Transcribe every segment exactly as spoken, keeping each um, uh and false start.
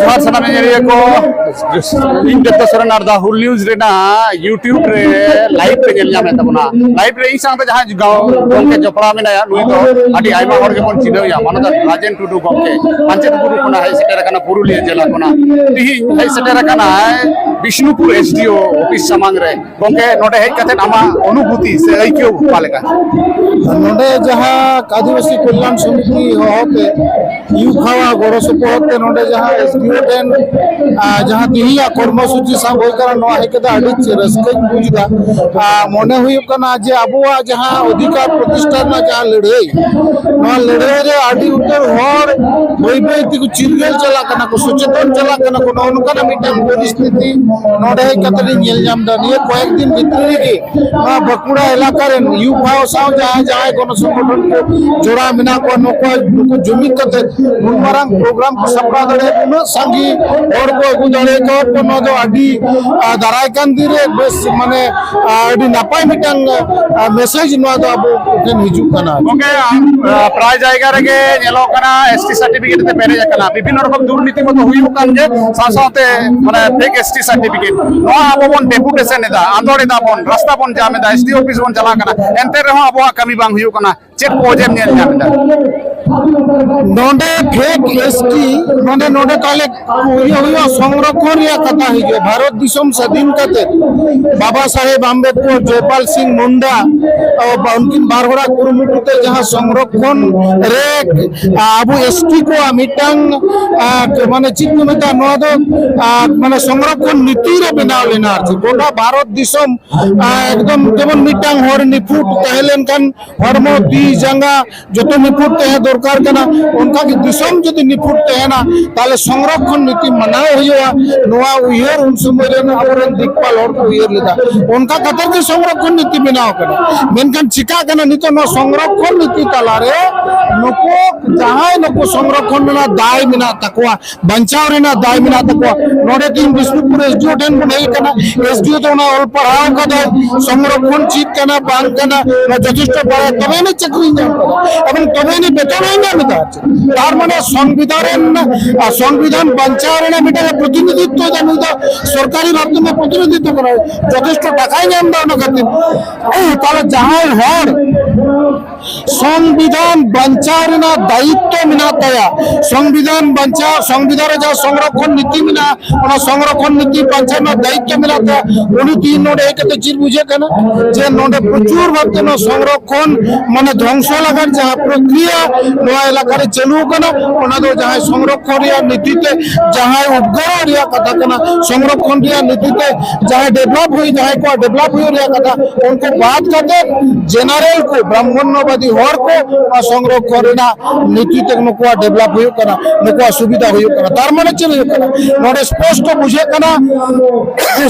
ᱡᱚᱦᱟᱨ ᱥᱟᱱᱟᱢ ᱧᱮᱧᱮᱞᱤᱭᱟᱹ ᱠᱚ, ᱤᱧ ᱫᱮᱵᱫᱟ ᱥᱚᱨᱮᱱ ᱟᱨ ᱫᱟ ᱦᱩᱞ ᱱᱤᱭᱩᱡᱽ ᱨᱮᱱᱟᱜ YouTube ᱨᱮ ᱞᱟᱭᱤᱵᱷ ᱯᱮ ᱧᱮᱞ ᱧᱟᱢᱮᱫ ᱛᱟᱵᱚᱱᱟ᱾ ᱞᱟᱭᱤᱵᱷ ᱨᱮ ᱤᱧ ᱥᱟᱶᱛᱮ ᱡᱟᱦᱟᱸᱭ ᱜᱟᱶ-, ᱜᱚᱢᱠᱮ ᱡᱚᱯᱲᱟᱣ ᱢᱮᱱᱟᱭᱟ, ᱱᱩᱭ ᱫᱚ ᱟᱹᱰᱤ ᱟᱭᱢᱟ ᱦᱚᱲ ᱜᱮᱵᱚᱱ ᱪᱤᱱᱦᱟᱹᱣᱮᱭᱟ, ᱢᱟᱱᱚᱛᱟᱱ ᱨᱟᱡᱮᱱ ᱴᱩᱰᱩ ᱜᱚᱢᱠᱮ, ᱯᱟᱧᱪᱮᱛ ᱵᱩᱨᱩ ᱠᱷᱚᱱᱟᱜ ᱦᱮᱡ ᱥᱮᱴᱮᱨ ᱟᱠᱟᱱᱟ ᱯᱩᱨᱩᱞᱤᱭᱟᱹ ᱡᱮᱞᱟ ᱠᱷᱚᱱᱟᱜ᱾ ᱛᱤᱦᱤᱧ ᱦᱮᱡ ᱥᱮᱴᱮᱨ ᱟᱠᱟᱱᱟᱭ Bishnupur S D O office ᱥᱟᱢᱟᱝ ᱨᱮ᱾ ᱜᱚᱢᱠᱮ, ᱱᱚᱰᱮ ᱦᱮᱡ ᱠᱟᱛᱮ ᱟᱢᱟᱜ ᱚᱱᱩᱵᱷᱩᱛᱤ ᱥᱮ ᱟᱹᱭᱠᱟᱹᱣ ᱚᱠᱟ ᱞᱮᱠᱟ? ᱱᱚᱰᱮ ᱡᱟᱦᱟᱸ ᱟᱹᱫᱤᱵᱟᱹᱥᱤ ᱠᱚᱞᱭᱟᱱ ᱥᱚᱢᱤᱛᱤ ᱦᱚᱦᱚᱛᱮ ᱭᱩ ᱯᱷᱟᱣᱟ ᱜᱚᱲᱚ ᱥᱚᱯᱚᱦᱚᱫ ᱛᱮ ᱱᱚᱰᱮ ᱡᱟᱦᱟᱸ S D O ᱴᱷᱮᱱ, ᱟ, ᱡᱟᱦᱟᱸ ᱛᱮᱦᱮᱧᱟᱜ ᱠᱚᱨᱢᱚᱥᱩᱪᱤ ᱥᱟᱵ ᱦᱩᱭ ᱠᱟᱱᱟ, ᱱᱚᱣᱟ ᱦᱮᱡ ᱠᱟᱛᱮ ᱟᱹᱰᱤ ᱨᱟᱹᱥᱠᱟᱹᱧ ᱵᱩᱡᱽ ᱮᱫᱟ᱾ ᱟ, ᱢᱚᱱᱮ ᱦᱩᱭᱩᱜ ᱠᱟᱱᱟ ᱡᱮ ᱟᱵᱚᱣᱟᱜ ᱡᱟᱦᱟᱸ ᱚᱫᱷᱤᱠᱟᱨ ᱯᱨᱚᱛᱤᱥᱴᱷᱟ ᱨᱮᱱᱟᱜ ᱡᱟᱦᱟᱸ ᱞᱟᱹᱲᱦᱟᱹᱭ, ᱱᱚᱣᱟ ᱞᱟᱹᱲᱦᱟᱹᱭ ᱨᱮ ᱟᱹᱰᱤ ᱩᱛᱟᱹᱨ ᱦᱚᱲ ᱵᱟᱹᱭ ᱵᱟᱹᱭ ᱛᱮᱠᱚ ᱪᱤᱨᱜᱟᱹᱞ ᱪᱟᱞᱟᱜ ᱠᱟᱱᱟ ᱠᱚ, ᱥᱚᱪᱮᱛᱚᱱ ᱪᱟᱞᱟᱜ ᱠᱟᱱᱟ ᱠᱚ᱾ ᱱᱚᱜᱼᱚ ᱱᱚᱝᱠᱟᱱᱟᱜ ᱢᱤᱫᱴᱟᱝ ᱯᱚᱨᱤᱥᱛᱷᱤᱛᱤ ᱱᱚᱰᱮ ᱦᱮᱡ ᱠᱟᱛᱮ ᱞᱤᱧ ᱧᱮᱞ ᱧᱟᱢ ᱮᱫᱟ᱾ ᱱᱤᱭᱟᱹ ᱠᱚᱭᱮᱠ ᱫᱤᱱ ᱵᱷᱤᱛᱨᱤ ᱨᱮᱜᱮ ᱱᱚᱣᱟ ᱵᱟᱸᱠᱩᱲᱟ ᱮᱞᱟᱠᱟ ᱨᱮᱱ ᱭᱩ ᱯᱷᱟᱣ ᱥᱟᱶ ᱡᱟᱦᱟᱸᱭ ᱡᱟᱦᱟᱸᱭ ᱜᱚᱱᱚ ᱥᱚᱝᱜᱚᱴᱷᱚᱱ ᱠᱚ ᱡᱚᱲᱟᱣ ᱢᱮᱱᱟᱜ ᱠᱚᱣᱟ, ᱱᱩᱠᱩ, ᱱᱩᱠᱩ ᱡᱩᱢᱤᱫ ᱠᱟᱛᱮ ᱱᱩᱱ ᱢᱟᱨᱟᱝ ᱯᱨᱳᱜᱨᱟᱢ ᱠᱚ ᱥᱟᱯᱲᱟᱣ ᱫᱟᱲᱮᱭᱟᱜᱼᱟ, ᱩᱱᱟᱹᱜ ᱥᱟᱸᱜᱮ ᱦᱚᱲ ᱠᱚ ᱟᱹᱜᱩ ᱫᱟᱲᱮ ᱠᱟᱣᱟᱫ ᱠᱚᱣᱟ, ᱱᱚᱣᱟ ᱫᱚ ᱟᱹᱰᱤ, ᱟ, ᱫᱟᱨᱟᱭ ᱠᱟᱱ ᱫᱤᱱ ᱨᱮ ᱵᱮᱥ, ᱢᱟᱱᱮ, ᱟ, ᱟᱹᱰᱤ ᱱᱟᱯᱟᱭ ᱢᱤᱫᱴᱟᱝ, ᱟ, ᱢᱮᱥᱮᱡᱽ ᱱᱚᱣᱟ ᱫᱚ ᱟᱵᱚ ᱴᱷᱮᱱ ᱦᱤᱡᱩᱜ ᱠᱟᱱᱟ᱾ ᱜᱚᱝᱠᱮ, ᱟ, ᱯᱨᱟᱭ ᱡᱟᱭᱜᱟ ᱨᱮᱜᱮ ᱧᱮᱞᱚᱜ ᱠᱟᱱᱟ S T certificate ᱛᱮ ᱯᱮᱨᱮᱡ ᱟᱠᱟᱱᱟ, ᱵᱤᱵᱷᱤᱱᱱᱚ ᱨᱚᱠᱚᱢ ᱫᱩᱨᱱᱤᱛᱤ ᱠᱚᱫᱚ ᱦᱩᱭᱩᱜ ᱠᱟᱱ ᱜᱮ, ᱥᱟᱶ ᱥᱟᱶᱛᱮ ᱢᱟᱱᱮ fake S T certificate᱾ ᱱᱚᱣᱟ ᱟᱵᱚ ᱵᱚᱱ deputation ᱮᱫᱟ, ᱟᱸᱫᱳᱲ ᱮᱫᱟ ᱵᱚᱱ, ᱨᱟᱥᱛᱟ ᱵᱚᱱ ᱡᱟᱢ ᱮᱫᱟ, S D O ᱚᱯᱷᱤᱥ ᱵᱚᱱ ᱪᱟᱞᱟᱜ ᱠᱟᱱᱟ, ᱮᱱᱛᱮ ᱨᱮᱦᱚᱸ ᱟᱵᱚᱣᱟᱜ ᱠᱟᱹᱢᱤ ᱵᱟᱝ ᱦᱩᱭᱩᱜ ᱠᱟᱱᱟ᱾ ᱪᱮᱫ ᱠᱚ ᱚᱡᱮᱢ ᱧᱮᱞ ᱧᱟᱢ ᱮᱫᱟ? ᱱᱚᱰᱮ fake S T, ᱱᱚᱰᱮ, ᱱᱚᱰᱮ ᱛᱟᱦᱞᱮ ᱤᱭᱟᱹ ᱦᱩᱭᱩᱜᱼᱟ, ᱥᱚᱝᱨᱚᱠᱷᱚᱱ ᱨᱮᱭᱟᱜ ᱠᱟᱛᱷᱟ ᱦᱤᱡᱩᱜᱼᱟ᱾ ᱵᱷᱟᱨᱚᱛ ᱫᱤᱥᱚᱢ ᱥᱟᱫᱷᱤᱱ ᱠᱟᱛᱮ ᱵᱟᱵᱟ ᱥᱟᱦᱮᱵ ᱟᱢᱵᱮᱫᱠᱚᱨ, ᱡᱚᱭᱯᱟᱞ ᱥᱤᱝ ᱢᱩᱱᱰᱟ, ᱚ, ᱵᱟ-, ᱩᱱᱠᱤᱱ ᱵᱟᱨ ᱦᱚᱲᱟᱜ ᱠᱩᱨᱩᱢᱩᱴᱩ ᱛᱮ ᱡᱟᱦᱟᱸ ᱥᱚᱝᱨᱚᱠᱷᱚᱱ ᱨᱮ, ᱟ, ᱟᱵᱚ S T ᱠᱚᱣᱟᱜ ᱢᱤᱫᱴᱟᱝ, ᱟ, ᱢᱟᱱᱮ ᱪᱮᱫ ᱠᱚ ᱢᱮᱛᱟᱜᱼᱟ, ᱱᱚᱣᱟ ᱫᱚ, ᱟ, ᱢᱟᱱᱮ ᱥᱚᱝᱨᱚᱠᱷᱚᱱ ᱱᱤᱛᱤ ᱨᱮ ᱵᱮᱱᱟᱣ ᱞᱮᱱᱟ ᱟᱨ ᱪᱮᱫ᱾ ᱜᱚᱴᱟ ᱵᱷᱟᱨᱚᱛ ᱫᱤᱥᱚᱢ, ᱟ, ᱮᱠᱫᱚᱢ ᱡᱮᱢᱚᱱ ᱢᱤᱫᱴᱟᱝ ᱦᱚᱲ ᱱᱤᱯᱷᱩᱴ ᱛᱟᱦᱮᱸ ᱞᱮᱱᱠᱷᱟᱱ ᱦᱚᱲᱢᱚ, ᱛᱤ, ᱡᱟᱸᱜᱟ ᱡᱚᱛᱚ ᱱᱤᱯᱷᱩᱴ ᱛᱟᱦᱮᱸ ᱫᱚᱨᱠᱟᱨ ᱠᱟᱱᱟ, ᱚᱱᱠᱟ ᱜᱮ ᱫᱤᱥᱚᱢ ᱡᱩᱫᱤ ᱱᱤᱯᱷᱩᱴ ᱛᱟᱦᱮᱱᱟ, ᱛᱟᱦᱞᱮ ᱥᱚᱝᱨᱚᱠᱷᱚᱱ ᱱᱤᱛᱤ ᱢᱟᱱᱟᱣ ᱦᱩᱭᱩᱜᱼᱟ᱾ ᱱᱚᱣᱟ ᱩᱭᱦᱟᱹᱨ ᱩᱱ ᱥᱚᱢᱚᱭ ᱨᱮᱱ ᱟᱵᱚᱨᱮᱱ ᱫᱤᱠᱯᱟᱞ ᱦᱚᱲ ᱠᱚ ᱩᱭᱦᱟᱹᱨ ᱞᱮᱫᱟ᱾ ᱚᱱᱠᱟ ᱠᱟᱛᱮ ᱜᱮ ᱥᱚᱝᱨᱚᱠᱷᱚᱱ ᱱᱤᱛᱤ ᱵᱮᱱᱟᱣ ᱠᱟᱱᱟ᱾ ᱢᱮᱱᱠᱷᱟᱱ ᱪᱤᱠᱟᱜ ᱠᱟᱱᱟ, ᱱᱤᱛᱚᱜ ᱱᱚᱣᱟ ᱥᱚᱝᱨᱚᱠᱷᱚᱱ ᱱᱤᱛᱤ ᱛᱟᱞᱟᱨᱮ ᱱᱩᱠᱩ ᱡᱟᱦᱟᱸᱭ ᱱᱩᱠᱩ ᱥᱚᱝᱨᱚᱠᱷᱚᱱ ᱨᱮᱱᱟᱜ ᱫᱟᱭ ᱢᱮᱱᱟᱜ ᱛᱟᱠᱚᱣᱟ, ᱵᱟᱧᱪᱟᱣ ᱨᱮᱱᱟᱜ ᱫᱟᱭ ᱢᱮᱱᱟᱜ ᱛᱟᱠᱚᱣᱟ᱾ ᱱᱚᱰᱮ ᱛᱤᱧ ᱵᱤᱥᱱᱩᱯᱩᱨ ᱮᱥ ᱰᱤ ᱳ ᱴᱷᱮᱱ ᱵᱚᱱ ᱦᱮᱡ ᱟᱠᱟᱱᱟ᱾ ᱮᱥ ᱰᱤ ᱳ ᱫᱚ ᱚᱱᱟ ᱚᱞ ᱯᱟᱲᱦᱟᱣ ᱠᱟᱫᱟᱭ, ᱥᱚᱝᱨᱚᱠᱷᱚᱱ ᱪᱮᱫ ᱠᱟᱱᱟ ᱵᱟᱝ ᱠᱟᱱᱟ, ᱚᱱᱟ ᱡᱚᱛᱷᱮᱥᱴᱚ ᱵᱟᱲᱟᱭ, ᱛᱚᱵᱮ ᱟᱹᱱᱤᱡ ᱪᱟᱹᱠᱨᱤ ᱧᱟᱢ ᱠᱟᱫᱟ ᱮᱵᱚᱝ ᱛᱚᱵᱮ ᱟᱹᱱᱤᱡ ᱵᱮᱛᱚᱱ ᱦᱚᱸᱭ ᱧᱟᱢ ᱮᱫᱟ᱾ ᱛᱟᱨ ᱢᱟᱱᱮ ᱥᱚᱝᱵᱤᱫᱷᱟᱱ ᱨᱮᱱ, ᱟᱨ ᱥᱚᱝᱵᱤᱫᱷᱟᱱ ᱵᱟᱧᱪᱟᱣ ᱨᱮᱱᱟᱜ ᱢᱤᱫᱴᱟᱝ ᱯᱨᱚᱛᱤᱱᱤᱫᱷᱤᱛᱛᱚ ᱮᱫᱟ, ᱱᱩᱭ ᱫᱚ ᱥᱚᱨᱠᱟᱨᱤ ᱵᱷᱟᱵ ᱛᱮ ᱯᱨᱚᱛᱤᱱᱤᱫᱷᱤᱛᱛᱚ ᱠᱟᱱᱟᱭ, ᱡᱚᱛᱷᱮᱥᱴᱚ ᱴᱟᱠᱟᱭ ᱧᱟᱢ ᱮᱫᱟ ᱚᱱᱟ ᱠᱷᱟᱹᱛᱤᱨ᱾ ᱛᱟᱦᱞᱮ ᱡᱟᱦᱟᱸᱭ ᱦᱚᱲ ᱥᱚᱝᱵᱤᱫᱷᱟᱱ ᱵᱟᱧᱪᱟᱣ ᱨᱮᱱᱟᱜ ᱫᱟᱭᱤᱛᱛᱚ ᱢᱮᱱᱟᱜ ᱛᱟᱭᱟ, ᱥᱚᱝᱵᱤᱫᱷᱟᱱ ᱵᱟᱧᱪᱟᱣ, ᱥᱚᱝᱵᱤᱫᱷᱟᱱ ᱨᱮ ᱡᱟᱦᱟᱸ ᱥᱚᱝᱨᱚᱠᱷᱚᱱ ᱱᱤᱛᱤ ᱢᱮᱱᱟᱜᱼᱟ, ᱚᱱᱟ ᱥᱚᱝᱨᱚᱠᱷᱚᱱ ᱱᱤᱛᱤ ᱵᱟᱧᱪᱟᱣ ᱨᱮᱱᱟᱜ ᱫᱟᱭᱤᱛᱛᱚ ᱢᱮᱱᱟᱜ ᱛᱟᱭᱟ, ᱩᱱᱤ ᱛᱤᱦᱤᱧ ᱱᱚᱰᱮ ᱦᱮᱡ ᱠᱟᱛᱮ ᱪᱮᱫ ᱵᱩᱡᱷᱟᱹᱜ ᱠᱟᱱᱟ ᱡᱮ ᱱᱚᱰᱮ ᱯᱨᱚᱪᱩᱨ ᱵᱷᱟᱵᱛᱮ ᱱᱚᱣᱟ ᱥᱚᱝᱨᱚᱠᱷᱚᱱ ᱢᱟᱱᱮ ᱫᱷᱚᱝᱥᱚ ᱞᱟᱜᱟᱱ ᱡᱟᱦᱟᱸ ᱯᱨᱚᱠᱨᱤᱭᱟ ᱱᱚᱣᱟ ᱮᱞᱟᱠᱟ ᱨᱮ ᱪᱟᱹᱞᱩ ᱟᱠᱟᱱᱟ, ᱚᱱᱟ ᱫᱚ ᱡᱟᱦᱟᱸᱭ ᱥᱚᱝᱨᱚᱠᱷᱚᱱ ᱨᱮᱭᱟᱜ ᱱᱤᱛᱤ ᱛᱮ ᱡᱟᱦᱟᱸᱭ ᱩᱫᱽᱜᱟᱹᱨᱚᱜ ᱨᱮᱭᱟᱜ ᱠᱟᱛᱷᱟ ᱠᱟᱱᱟ, ᱥᱚᱝᱨᱚᱠᱷᱚᱱ ᱨᱮᱭᱟᱜ ᱱᱤᱛᱤ ᱛᱮ ᱡᱟᱦᱟᱸᱭ ᱰᱮᱵᱷᱞᱚᱯ ᱦᱩᱭ, ᱡᱟᱦᱟᱸᱭ ᱠᱚᱣᱟᱜ ᱰᱮᱵᱷᱞᱚᱯ ᱦᱩᱭᱩᱜ ᱨᱮᱭᱟᱜ ᱠᱟᱛᱷᱟ, ᱩᱱᱠᱩ ᱵᱟᱫ ᱠᱟᱛᱮ ᱡᱮᱱᱟᱨᱮᱞ ᱠᱚ, ᱵᱨᱟᱦᱢᱚᱱᱱᱚᱵᱟᱫᱤ ᱦᱚᱲ ᱠᱚ ᱱᱚᱣᱟ ᱥᱚᱝᱨᱚᱠᱷᱚᱱ ᱨᱮᱱᱟᱜ ᱱᱤᱛᱤ ᱛᱮ ᱱᱩᱠᱩᱣᱟᱜ ᱰᱮᱵᱷᱞᱚᱯ ᱦᱩᱭᱩᱜ ᱠᱟᱱᱟ, ᱱᱩᱠᱩᱣᱟᱜ ᱥᱩᱵᱤᱫᱷᱟ ᱦᱩᱭᱩᱜ ᱠᱟᱱᱟ᱾ ᱛᱟᱨ ᱢᱟᱱᱮ ᱪᱮᱫ ᱦᱩᱭᱩᱜ ᱠᱟᱱᱟ? ᱱᱚᱰᱮ ᱥᱯᱚᱥᱴᱚ ᱵᱩᱡᱷᱟᱹᱜ ᱠᱟᱱᱟ,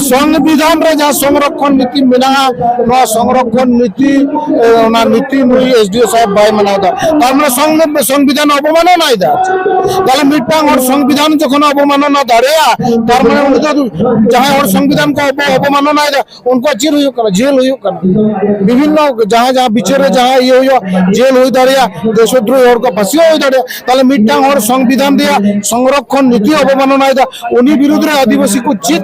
ᱥᱚᱝᱵᱤᱫᱷᱟᱱ ᱨᱮ ᱡᱟᱦᱟᱸ ᱥᱚᱝᱨᱚᱠᱷᱚᱱ ᱱᱤᱛᱤ ᱢᱮᱱᱟᱜᱼᱟ, ᱱᱚᱣᱟ ᱥᱚᱝᱨᱚᱠᱷᱚᱱ ᱱᱤᱛᱤ, ᱮ, ᱚᱱᱟ ᱱᱤᱛᱤ ᱱᱩᱭ ᱮᱥ ᱰᱤ ᱳ ᱥᱟᱦᱮᱵ ᱵᱟᱭ ᱢᱟᱱᱟᱣ ᱮᱫᱟ᱾ ᱛᱟᱨ ᱢᱟᱱᱮ ᱥᱚᱝ-, ᱥᱚᱝᱵᱤᱫᱷᱟᱱ ᱚᱵᱚᱢᱟᱱᱚᱱᱟᱭ ᱮᱫᱟ᱾ ᱛᱟᱦᱞᱮ ᱢᱤᱫᱴᱟᱝ ᱦᱚᱲ ᱥᱚᱝᱵᱤᱫᱷᱟᱱ ᱡᱚᱠᱷᱚᱱ ᱚᱵᱚᱢᱟᱱᱚᱱᱟ ᱫᱟᱲᱮᱭᱟᱜᱼᱟ, ᱛᱟᱨ ᱢᱟᱱᱮ ᱩᱱᱤ ᱫᱚ, ᱡᱟᱦᱟᱸᱭ ᱦᱚᱲ ᱥᱚᱝᱵᱤᱫᱷᱟᱱ ᱠᱚ ᱚᱵᱚ-, ᱚᱵᱚᱢᱟᱱᱚᱱᱟᱭ ᱮᱫᱟ, ᱩᱱᱠᱩᱣᱟᱜ ᱪᱮᱫ ᱦᱩᱭᱩᱜ ᱠᱟᱱᱟ? ᱡᱮᱞ ᱦᱩᱭᱩᱜ ᱠᱟᱱᱟ᱾ ᱵᱤᱵᱷᱤᱱᱱᱚ ᱡᱟᱦᱟᱸ ᱡᱟᱦᱟᱸ ᱵᱤᱪᱟᱹᱨ ᱨᱮ ᱡᱟᱦᱟᱸ ᱤᱭᱟᱹ ᱦᱩᱭᱩᱜᱼᱟ, ᱡᱮᱞ ᱦᱩᱭ ᱫᱟᱲᱮᱭᱟᱜᱼᱟ, ᱫᱮᱥᱫᱨᱳᱦᱤ ᱦᱚᱲ ᱠᱚ ᱯᱷᱟᱹᱥᱤ ᱦᱩᱭ ᱫᱟᱲᱮᱭᱟᱜᱼᱟ᱾ ᱛᱟᱦᱞᱮ ᱢᱤᱫᱴᱟᱝ ᱦᱚᱲ ᱥᱚᱝᱵᱤᱫᱷᱟᱱ ᱨᱮᱭᱟᱜ ᱥᱚᱝᱨᱚᱠᱷᱚᱱ ᱱᱤᱛᱤ ᱚᱵᱚᱢᱟᱱᱚᱱᱟᱭ ᱮᱫᱟ, ᱩᱱᱤ ᱵᱤᱨᱩᱫᱷ ᱨᱮ ᱟᱹᱫᱤᱵᱟᱹᱥᱤ ᱠᱚ ᱪᱮᱫ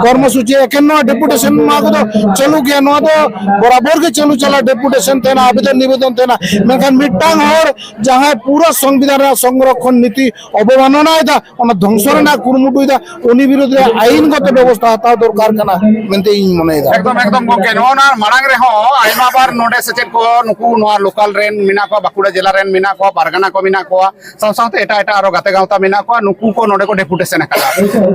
ᱠᱚᱨᱢᱚᱥᱩᱪᱤ, ᱮᱠᱮᱱ ᱱᱚᱣᱟ ᱰᱮᱯᱩᱴᱮᱥᱚᱱ ᱱᱚᱣᱟ ᱠᱚᱫᱚ ᱪᱟᱹᱞᱩ ᱜᱮᱭᱟ, ᱱᱚᱣᱟ ᱫᱚ ᱵᱚᱨᱟᱵᱚᱨ ᱜᱮ ᱪᱟᱹᱞᱩ ᱪᱟᱞᱟᱜᱼᱟ, ᱰᱮᱯᱩᱴᱮᱥᱚᱱ ᱛᱟᱦᱮᱱᱟ, ᱟᱵᱮᱫᱚᱱ ᱱᱤᱵᱮᱫᱚᱱ ᱛᱟᱦᱮᱱᱟ᱾ ᱢᱮᱱᱠᱷᱟᱱ ᱢᱤᱫᱴᱟᱝ ᱦᱚᱲ ᱡᱟᱦᱟᱸᱭ ᱯᱩᱨᱟᱹ ᱥᱚᱝᱵᱤᱫᱷᱟᱱ ᱨᱮᱱᱟᱜ ᱥᱚᱝᱨᱚᱠᱷᱚᱱ ᱱᱤᱛᱤ ᱚᱵᱚᱢᱟᱱᱚᱱᱟᱭ ᱮᱫᱟ, ᱚᱱᱟ ᱫᱷᱚᱝᱥᱚ ᱨᱮᱱᱟᱜ ᱠᱩᱨᱩᱢᱩᱴᱩᱭ ᱫᱟ, ᱩᱱᱤ ᱵᱤᱨᱩᱫᱷ ᱨᱮ ᱟᱭᱤᱱ ᱜᱚᱛᱚ ᱵᱮᱵᱚᱥᱛᱷᱟ ᱦᱟᱛᱟᱣ ᱫᱚᱨᱠᱟᱨ ᱠᱟᱱᱟ ᱢᱮᱱᱛᱮ ᱤᱧ ᱢᱚᱱᱮᱭᱮᱫᱟ᱾ ᱮᱠᱫᱚᱢ, ᱮᱠᱫᱚᱢ ᱜᱚᱢᱠᱮ, ᱱᱚᱜᱼᱚ ᱱᱟ ᱢᱟᱲᱟᱝ ᱨᱮᱦᱚᱸ ᱟᱭᱢᱟ ᱵᱟᱨ ᱱᱚᱰᱮ ᱥᱮᱪᱮᱫ ᱠᱚ ᱱᱩᱠᱩ ᱱᱚᱣᱟ ᱞᱳᱠᱟᱞ ᱨᱮᱱ ᱢᱮᱱᱟᱜ ᱠᱚᱣᱟ, ᱵᱟᱸᱠᱩᱲᱟ ᱡᱮᱞᱟ ᱨᱮᱱ ᱢᱮᱱᱟᱜ ᱠᱚᱣᱟ, ᱯᱟᱨᱜᱟᱱᱟ ᱠᱚ ᱢᱮᱱᱟᱜ ᱠᱚᱣᱟ, ᱥᱟᱶ ᱥᱟᱶᱛᱮ ᱮᱴᱟᱜ ᱮᱴᱟᱜ ᱟᱨᱚ ᱜᱟᱛᱮ ᱜᱟᱶᱛᱟ ᱢᱮᱱᱟᱜ ᱠᱚᱣᱟ, ᱱᱩᱠᱩ ᱠᱚ ᱱᱚᱰᱮ ᱠᱚ ᱰᱮᱯᱩᱴᱮᱥᱚᱱ ᱟᱠᱟᱫᱟ᱾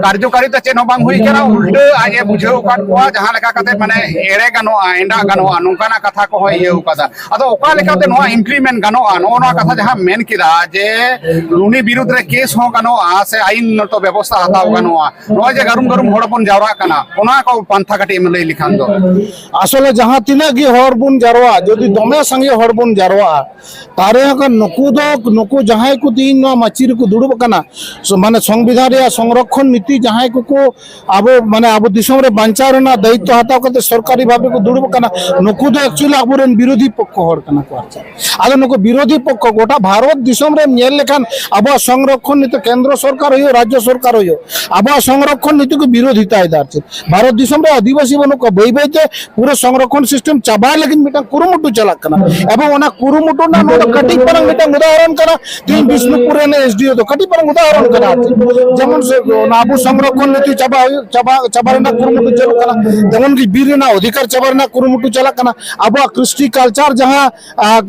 ᱠᱟᱨᱡᱚᱠᱟᱨᱤᱛᱟ ᱪᱮᱫ ᱦᱚᱸ ᱵᱟᱝ ᱦᱩᱭ ᱟᱠᱟᱱᱟ, ᱩᱞᱴᱟᱹ ᱟᱡ ᱮ ᱵᱩᱡᱷᱟᱹᱣ ᱟᱠᱟᱫ ᱠᱚᱣᱟ ᱡᱟᱦᱟᱸ ᱞᱮᱠᱟ ᱠᱟᱛᱮ ᱢᱟᱱᱮ ᱮᱲᱮ ᱜᱟᱱᱚᱜᱼᱟ, ᱮᱸᱰᱟᱜ ᱜᱟᱱᱚᱜᱼᱟ, ᱱᱚᱝᱠᱟᱱᱟᱜ ᱠᱟᱛᱷᱟ ᱠᱚᱦᱚᱸᱭ ᱤᱭᱟᱹ ᱟᱠᱟᱫᱟ᱾ ᱟᱫᱚ ᱚᱠᱟ ᱞᱮᱠᱟᱛᱮ ᱱᱚᱣᱟ ᱤᱢᱯᱞᱤᱢᱮᱱᱴ ᱜᱟᱱᱚᱜᱼᱟ, ᱱᱚᱜᱼᱚ ᱱᱚᱣᱟ ᱠᱟᱛᱷᱟ ᱡᱟᱦᱟᱸ ᱢᱮᱱ ᱠᱮᱫᱟ ᱡᱮ ᱩᱱᱤ ᱵᱤᱨᱩᱫᱽ ᱨᱮ ᱠᱮᱥ ᱦᱚᱸ ᱜᱟᱱᱚᱜᱼᱟ ᱥᱮ ᱟᱭᱤᱱ ᱱᱚᱛᱚ ᱵᱮᱵᱚᱥᱛᱷᱟ ᱦᱟᱛᱟᱣ ᱜᱟᱱᱚᱜᱼᱟ, ᱱᱚᱜᱼᱚᱭ ᱡᱮ ᱜᱟᱹᱨᱩᱢ ᱜᱟᱹᱨᱩᱢ ᱦᱚᱲ ᱵᱚᱱ ᱡᱟᱣᱨᱟᱜ ᱠᱟᱱᱟ, ᱚᱱᱟ ᱠᱚ ᱯᱟᱱᱛᱷᱟ ᱠᱟᱹᱴᱤᱡ ᱮᱢ ᱞᱟᱹᱭ ᱞᱮᱠᱷᱟᱱ ᱫᱚ᱾ ᱟᱥᱚᱞᱮ ᱡᱟᱦᱟᱸ ᱛᱤᱱᱟᱹᱜ ᱜᱮ ᱦᱚᱲ ᱵᱚᱱ ᱡᱟᱨᱣᱟᱜᱼᱟ, ᱡᱩᱫᱤ ᱫᱚᱢᱮ ᱥᱟᱸᱜᱮ ᱦᱚᱲ ᱵᱚᱱ ᱡᱟᱨᱣᱟᱜᱼᱟ, ᱛᱟᱦᱞᱮ ᱠᱷᱟᱱ ᱱᱩᱠᱩ ᱫᱚ, ᱱᱩᱠᱩ ᱡᱟᱦᱟᱸᱭ ᱠᱚ ᱛᱮᱦᱮᱧ ᱱᱚᱣᱟ ᱢᱟᱹᱪᱤ ᱨᱮᱠᱚ ᱫᱩᱲᱩᱵ ᱟᱠᱟᱱᱟ, ᱥᱚ-, ᱢᱟᱱᱮ ᱥᱚᱝᱵᱤᱫᱷᱟᱱ ᱨᱮᱭᱟᱜ ᱥᱚᱝᱨᱚᱠᱷᱚᱱ ᱱᱤᱛᱤ ᱡᱟᱦᱟᱸᱭ ᱠᱚᱠᱚ ᱟᱵᱚ, ᱢᱟᱱᱮ ᱟᱵᱚ ᱫᱤᱥᱚᱢ ᱨᱮ ᱵᱟᱧᱪᱟᱣ ᱨᱮᱱᱟᱜ ᱫᱟᱭᱤᱛᱛᱚ ᱦᱟᱛᱟᱣ ᱠᱟᱛᱮ ᱥᱚᱨᱠᱟᱨᱤ ᱵᱷᱟᱵᱽ ᱨᱮᱠᱚ ᱫᱩᱲᱩᱵ ᱟᱠᱟᱱᱟ, ᱱᱩᱠᱩ ᱫᱚ actually ᱟᱵᱚᱨᱮᱱ ᱵᱤᱨᱳᱫᱷᱤ ᱯᱚᱠᱠᱷᱚ ᱦᱚᱲ ᱠᱟᱱᱟ ᱠᱚ᱾ ᱟᱨ ᱪᱮᱫ? ᱟᱫᱚ ᱱᱩᱠᱩ ᱵᱤᱨᱳᱫᱷᱤ ᱯᱚᱠᱠᱷᱚ ᱜᱚᱴᱟ ᱵᱷᱟᱨᱚᱛ ᱫᱤᱥᱚᱢ ᱨᱮᱢ ᱧᱮᱞ ᱞᱮᱠᱷᱟᱱ ᱟᱵᱚᱣᱟᱜ ᱥᱚᱝᱨᱚᱠᱷᱚᱱ ᱱᱤᱛᱚᱜ ᱠᱮᱱᱫᱨᱚ ᱥᱚᱨᱠᱟᱨ ᱦᱩᱭᱩᱜ, ᱨᱟᱡᱽᱡᱚ ᱥᱚᱨᱠᱟᱨ ᱦᱩᱭᱩᱜ, ᱟᱵᱚᱣᱟᱜ ᱥᱚᱝᱨᱚᱠᱷᱚᱱ ᱱᱤᱛᱚᱜ ᱠᱚ ᱵᱤᱨᱳᱫᱷᱤᱛᱟᱭᱮᱫᱟ᱾ ᱟᱨ ᱪᱮᱫ? ᱵᱷᱟᱨᱚᱛ ᱫᱤᱥᱚᱢ ᱨᱮ ᱟᱹᱫᱤᱵᱟᱹᱥᱤ ᱵᱟᱹᱱᱩᱜ ᱠᱚᱣᱟ, ᱵᱟᱹᱭ ᱵᱟᱹᱭ ᱛᱮ ᱯᱩᱨᱟᱹ ᱥᱚᱝᱨᱚᱠᱷᱚᱱ ᱥᱤᱥᱴᱮᱢ ᱪᱟᱵᱟᱭ ᱞᱟᱹᱜᱤᱫ ᱢᱤᱫᱴᱟᱝ ᱠᱩᱨᱩᱢᱩᱴᱩ ᱪᱟᱞᱟᱜ ᱠᱟᱱᱟ᱾ ᱮᱵᱚᱝ ᱚᱱᱟ ᱠᱩᱨᱩᱢᱩᱴᱩ ᱨᱮᱱᱟᱜ ᱱᱚᱣᱟ ᱫᱚ ᱠᱟᱹᱴᱤᱡ ᱯᱟᱨᱟᱝ ᱢᱤᱫᱴᱟᱝ ᱩᱫᱟᱦᱚᱨᱚᱱ ᱠᱟᱱᱟ᱾ ᱛᱮᱦᱮᱧ ᱵᱤᱥᱱᱩᱯᱩᱨ ᱨᱮᱱ ᱮᱥᱰᱤᱳ ᱫᱚ ᱠᱟᱹᱴᱤᱡ ᱯᱟᱨᱟᱝ ᱩᱫᱟᱦᱚᱨᱚᱱ ᱠᱟᱱᱟ᱾ ᱡᱮᱢᱚᱱ ᱥᱮ ᱚᱱᱟ ᱟᱵᱚ ᱥᱚᱝᱨᱚᱠᱷᱚᱱ ᱱᱤᱛᱤ ᱪᱟᱵᱟ ᱦᱩᱭᱩᱜ, ᱪᱟᱵᱟ, ᱪᱟᱵᱟ ᱨᱮᱱᱟᱜ ᱠᱩᱨᱩᱢᱩᱴᱩ ᱪᱟᱹᱞᱩᱜ ᱠᱟᱱᱟ, ᱛᱮᱢᱚᱱ ᱜᱮ ᱵᱤᱨ ᱨᱮᱱᱟᱜ ᱚᱫᱷᱤᱠᱟᱨ ᱪᱟᱵᱟ ᱨᱮᱱᱟᱜ ᱠᱩᱨᱩᱢᱩᱴᱩ ᱪᱟᱞᱟᱜ ᱠᱟᱱᱟ᱾ ᱟᱵᱚᱣᱟᱜ ᱠᱨᱤᱥᱴᱤ ᱠᱟᱞᱪᱟᱨ ᱡᱟᱦᱟᱸ, ᱟᱨ,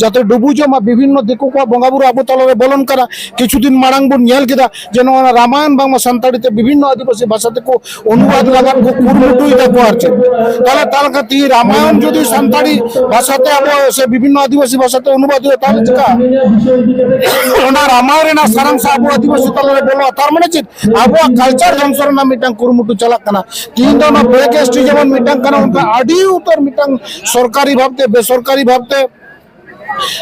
ᱡᱟᱛᱮ ᱰᱩᱵᱩᱡᱚᱜ ᱢᱟ, ᱵᱤᱵᱷᱤᱱᱱᱚ ᱫᱤᱠᱩ ᱠᱚᱣᱟᱜ ᱵᱚᱸᱜᱟ ᱵᱩᱨᱩ ᱟᱵᱚ ᱛᱟᱞᱟᱨᱮ ᱵᱚᱞᱚᱱ ᱠᱟᱱᱟ᱾ ᱠᱤᱪᱷᱩ ᱫᱤᱱ ᱢᱟᱲᱟᱝ ᱵᱚᱱ ᱧᱮᱞ ᱠᱮᱫᱟ ᱡᱮ ᱱᱚᱣᱟ ᱨᱟᱢᱟᱭᱚᱱ ᱵᱟᱝᱢᱟ ᱥᱟᱱᱛᱟᱲᱤ ᱛᱮ ᱵᱤᱵᱷᱤᱱᱱᱚ ᱟᱹᱫᱤᱵᱟᱹᱥᱤ ᱵᱷᱟᱥᱟ ᱛᱮᱠᱚ ᱚᱱᱩᱵᱟᱫ ᱞᱟᱜᱟᱫ ᱠᱚ ᱠᱩᱨᱩᱢᱩᱴᱩᱭ ᱫᱟᱠᱚ᱾ ᱟᱨ ᱪᱮᱫ ᱛᱟᱦᱞᱮ, ᱛᱟᱦᱞᱮ ᱠᱷᱟᱱ ᱛᱮᱦᱤᱧ ᱨᱟᱢᱟᱭᱚᱱ ᱡᱩᱫᱤ ᱥᱟᱱᱛᱟᱲᱤ ᱵᱷᱟᱥᱟᱛᱮ ᱟᱵᱚ ᱥᱮ ᱵᱤᱵᱷᱤᱱᱱᱚ ᱟᱹᱫᱤᱵᱟᱹᱥᱤ ᱵᱷᱟᱥᱟᱛᱮ ᱚᱱᱩᱵᱟᱫ ᱦᱩᱭᱩᱜᱼᱟ, ᱛᱟᱦᱞᱮ ᱪᱤᱠᱟ ᱚᱱᱟ ᱨᱟᱢᱟᱭᱚᱱ ᱨᱮᱱᱟᱜ ᱥᱟᱨᱟᱝᱥ ᱟᱵᱚ ᱟᱹᱫᱤᱵᱟᱹᱥᱤ ᱛᱟᱞᱟᱨᱮ ᱵᱚᱞᱚᱜᱼᱟ? ᱛᱟᱨ ᱢᱟᱱᱮ ᱪᱮᱫ? ᱟᱵᱚᱣᱟᱜ ᱠᱟᱞᱪᱟᱨ ᱫᱷᱚᱝᱥᱚ ᱨᱮᱱᱟᱜ ᱢᱤᱫᱴᱟᱝ ᱠᱩᱨᱩᱢᱩᱴᱩ ᱪᱟᱞᱟᱜ ᱠᱟᱱᱟ᱾ ᱛᱤᱦᱤᱧ ᱫᱚ ᱚᱱᱟ ᱵᱞᱮᱠ ᱮᱥᱴᱤ ᱡᱮᱢᱚᱱ ᱢᱤᱫᱴᱟᱝ ᱠᱟᱱᱟ, ᱚᱱᱠᱟ ᱟᱹᱰᱤ ᱩᱛᱟᱹᱨ ᱢᱤᱫᱴᱟᱝ ᱥᱚᱨᱠᱟᱨᱤ ᱵᱷᱟᱵᱽᱛᱮ, ᱵᱮᱥᱚᱨᱠᱟᱨᱤ ᱵᱷᱟᱵᱽᱛᱮ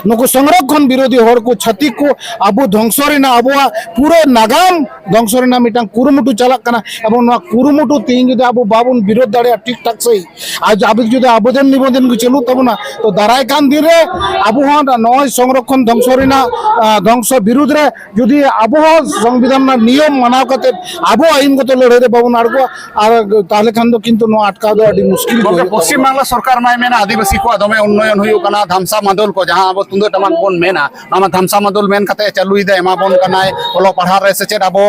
ᱱᱩᱠᱩ ᱥᱚᱝᱨᱚᱠᱷᱚᱱ ᱵᱤᱨᱳᱫᱷᱤ ᱦᱚᱲ ᱠᱚ, ᱪᱷᱟᱹᱛᱤᱠ ᱠᱚ ᱟᱵᱚ ᱫᱷᱚᱝᱥᱚ ᱨᱮᱱᱟᱜ, ᱟᱵᱚᱣᱟᱜ ᱯᱩᱨᱟᱹ ᱱᱟᱜᱟᱢ ᱫᱷᱚᱝᱥᱚ ᱨᱮᱱᱟᱜ ᱢᱤᱫᱴᱟᱝ ᱠᱩᱨᱩᱢᱩᱴᱩ ᱪᱟᱞᱟᱜ ᱠᱟᱱᱟ᱾ ᱮᱵᱚᱝ ᱱᱚᱣᱟ ᱠᱩᱨᱩᱢᱩᱴᱩ ᱛᱮᱦᱤᱧ ᱡᱩᱫᱤ ᱟᱵᱚ ᱵᱟᱵᱚᱱ ᱵᱤᱨᱳᱫᱷ ᱫᱟᱲᱮᱭᱟᱜᱼᱟ ᱴᱷᱤᱠ ᱴᱷᱟᱠ ᱥᱟᱺᱦᱤᱡ, ᱟᱨ ᱟᱵᱚ ᱡᱩᱫᱤ ᱟᱵᱚᱫᱮᱱ ᱱᱤᱵᱚᱫᱮᱱ ᱠᱚ ᱪᱟᱹᱞᱩᱜ ᱛᱟᱵᱚᱱᱟ, ᱛᱚ ᱫᱟᱨᱟᱭ ᱠᱟᱱ ᱫᱤᱱ ᱨᱮ ᱟᱵᱚ ᱦᱚᱸ ᱱᱚᱜᱼᱚᱭ ᱥᱚᱝᱨᱚᱠᱷᱚᱱ ᱫᱷᱚᱝᱥᱚ ᱨᱮᱱᱟᱜ, ᱟᱸ, ᱫᱷᱚᱝᱥᱚ ᱵᱤᱨᱩᱫᱽ ᱨᱮ ᱡᱩᱫᱤ ᱟᱵᱚ ᱦᱚᱸ ᱥᱚᱝᱵᱤᱫᱷᱟᱱ ᱨᱮᱱᱟᱜ ᱱᱤᱭᱚᱢ ᱢᱟᱱᱟᱣ ᱠᱟᱛᱮ ᱟᱵᱚ ᱟᱹᱭᱤᱱᱜᱚᱛᱚ ᱞᱟᱹᱲᱦᱟᱹᱭ ᱨᱮ ᱵᱟᱵᱚᱱ ᱟᱬᱜᱚᱜᱼᱟ, ᱟᱨ ᱛᱟᱦᱚᱞᱮ ᱠᱷᱟᱱ ᱫᱚ ᱠᱤᱱᱛᱩ ᱱᱚᱣᱟ ᱟᱴᱠᱟᱣ ᱫᱚ ᱟᱹᱰᱤ ᱢᱩᱥᱠᱤᱞ ᱜᱮ ᱜᱚᱢᱠᱮ, ᱦᱩᱭᱩᱜᱼᱟ᱾ ᱯᱚᱥᱪᱤᱢ ᱵᱟᱝᱞᱟ ᱥᱚᱨᱠᱟᱨ ᱢᱟᱭ ᱢᱮᱱᱟ ᱟᱹᱫᱤᱵᱟᱹᱥᱤ ᱠᱚᱣᱟᱜ ᱫᱚᱢᱮ ᱩᱱᱱᱚᱭᱚᱱ ᱦᱩᱭᱩᱜ ᱠᱟᱱᱟ, ᱫᱷᱟᱢᱥᱟ ᱢᱟᱫᱚᱞ ᱠᱚ ᱡᱟᱦᱟᱸ ᱟᱵᱚ ᱛᱩᱢᱫᱟᱹᱜ ᱴᱟᱢᱟᱠ ᱵᱚᱱ ᱢᱮᱱᱟ, ᱱᱚᱣᱟ ᱢᱟ ᱫᱷᱟᱢᱥᱟ ᱢᱟᱫᱚᱞ ᱢᱮᱱ ᱠᱟᱛᱮ ᱮ ᱪᱟᱹᱞᱩᱭᱮᱫᱟ, ᱮᱢᱟ ᱵᱚᱱ ᱠᱟᱱᱟᱭ, ᱚᱞᱚᱜ ᱯᱟᱲᱦᱟᱜ ᱨᱮ ᱥᱮᱪᱮᱫ ᱟᱵᱚ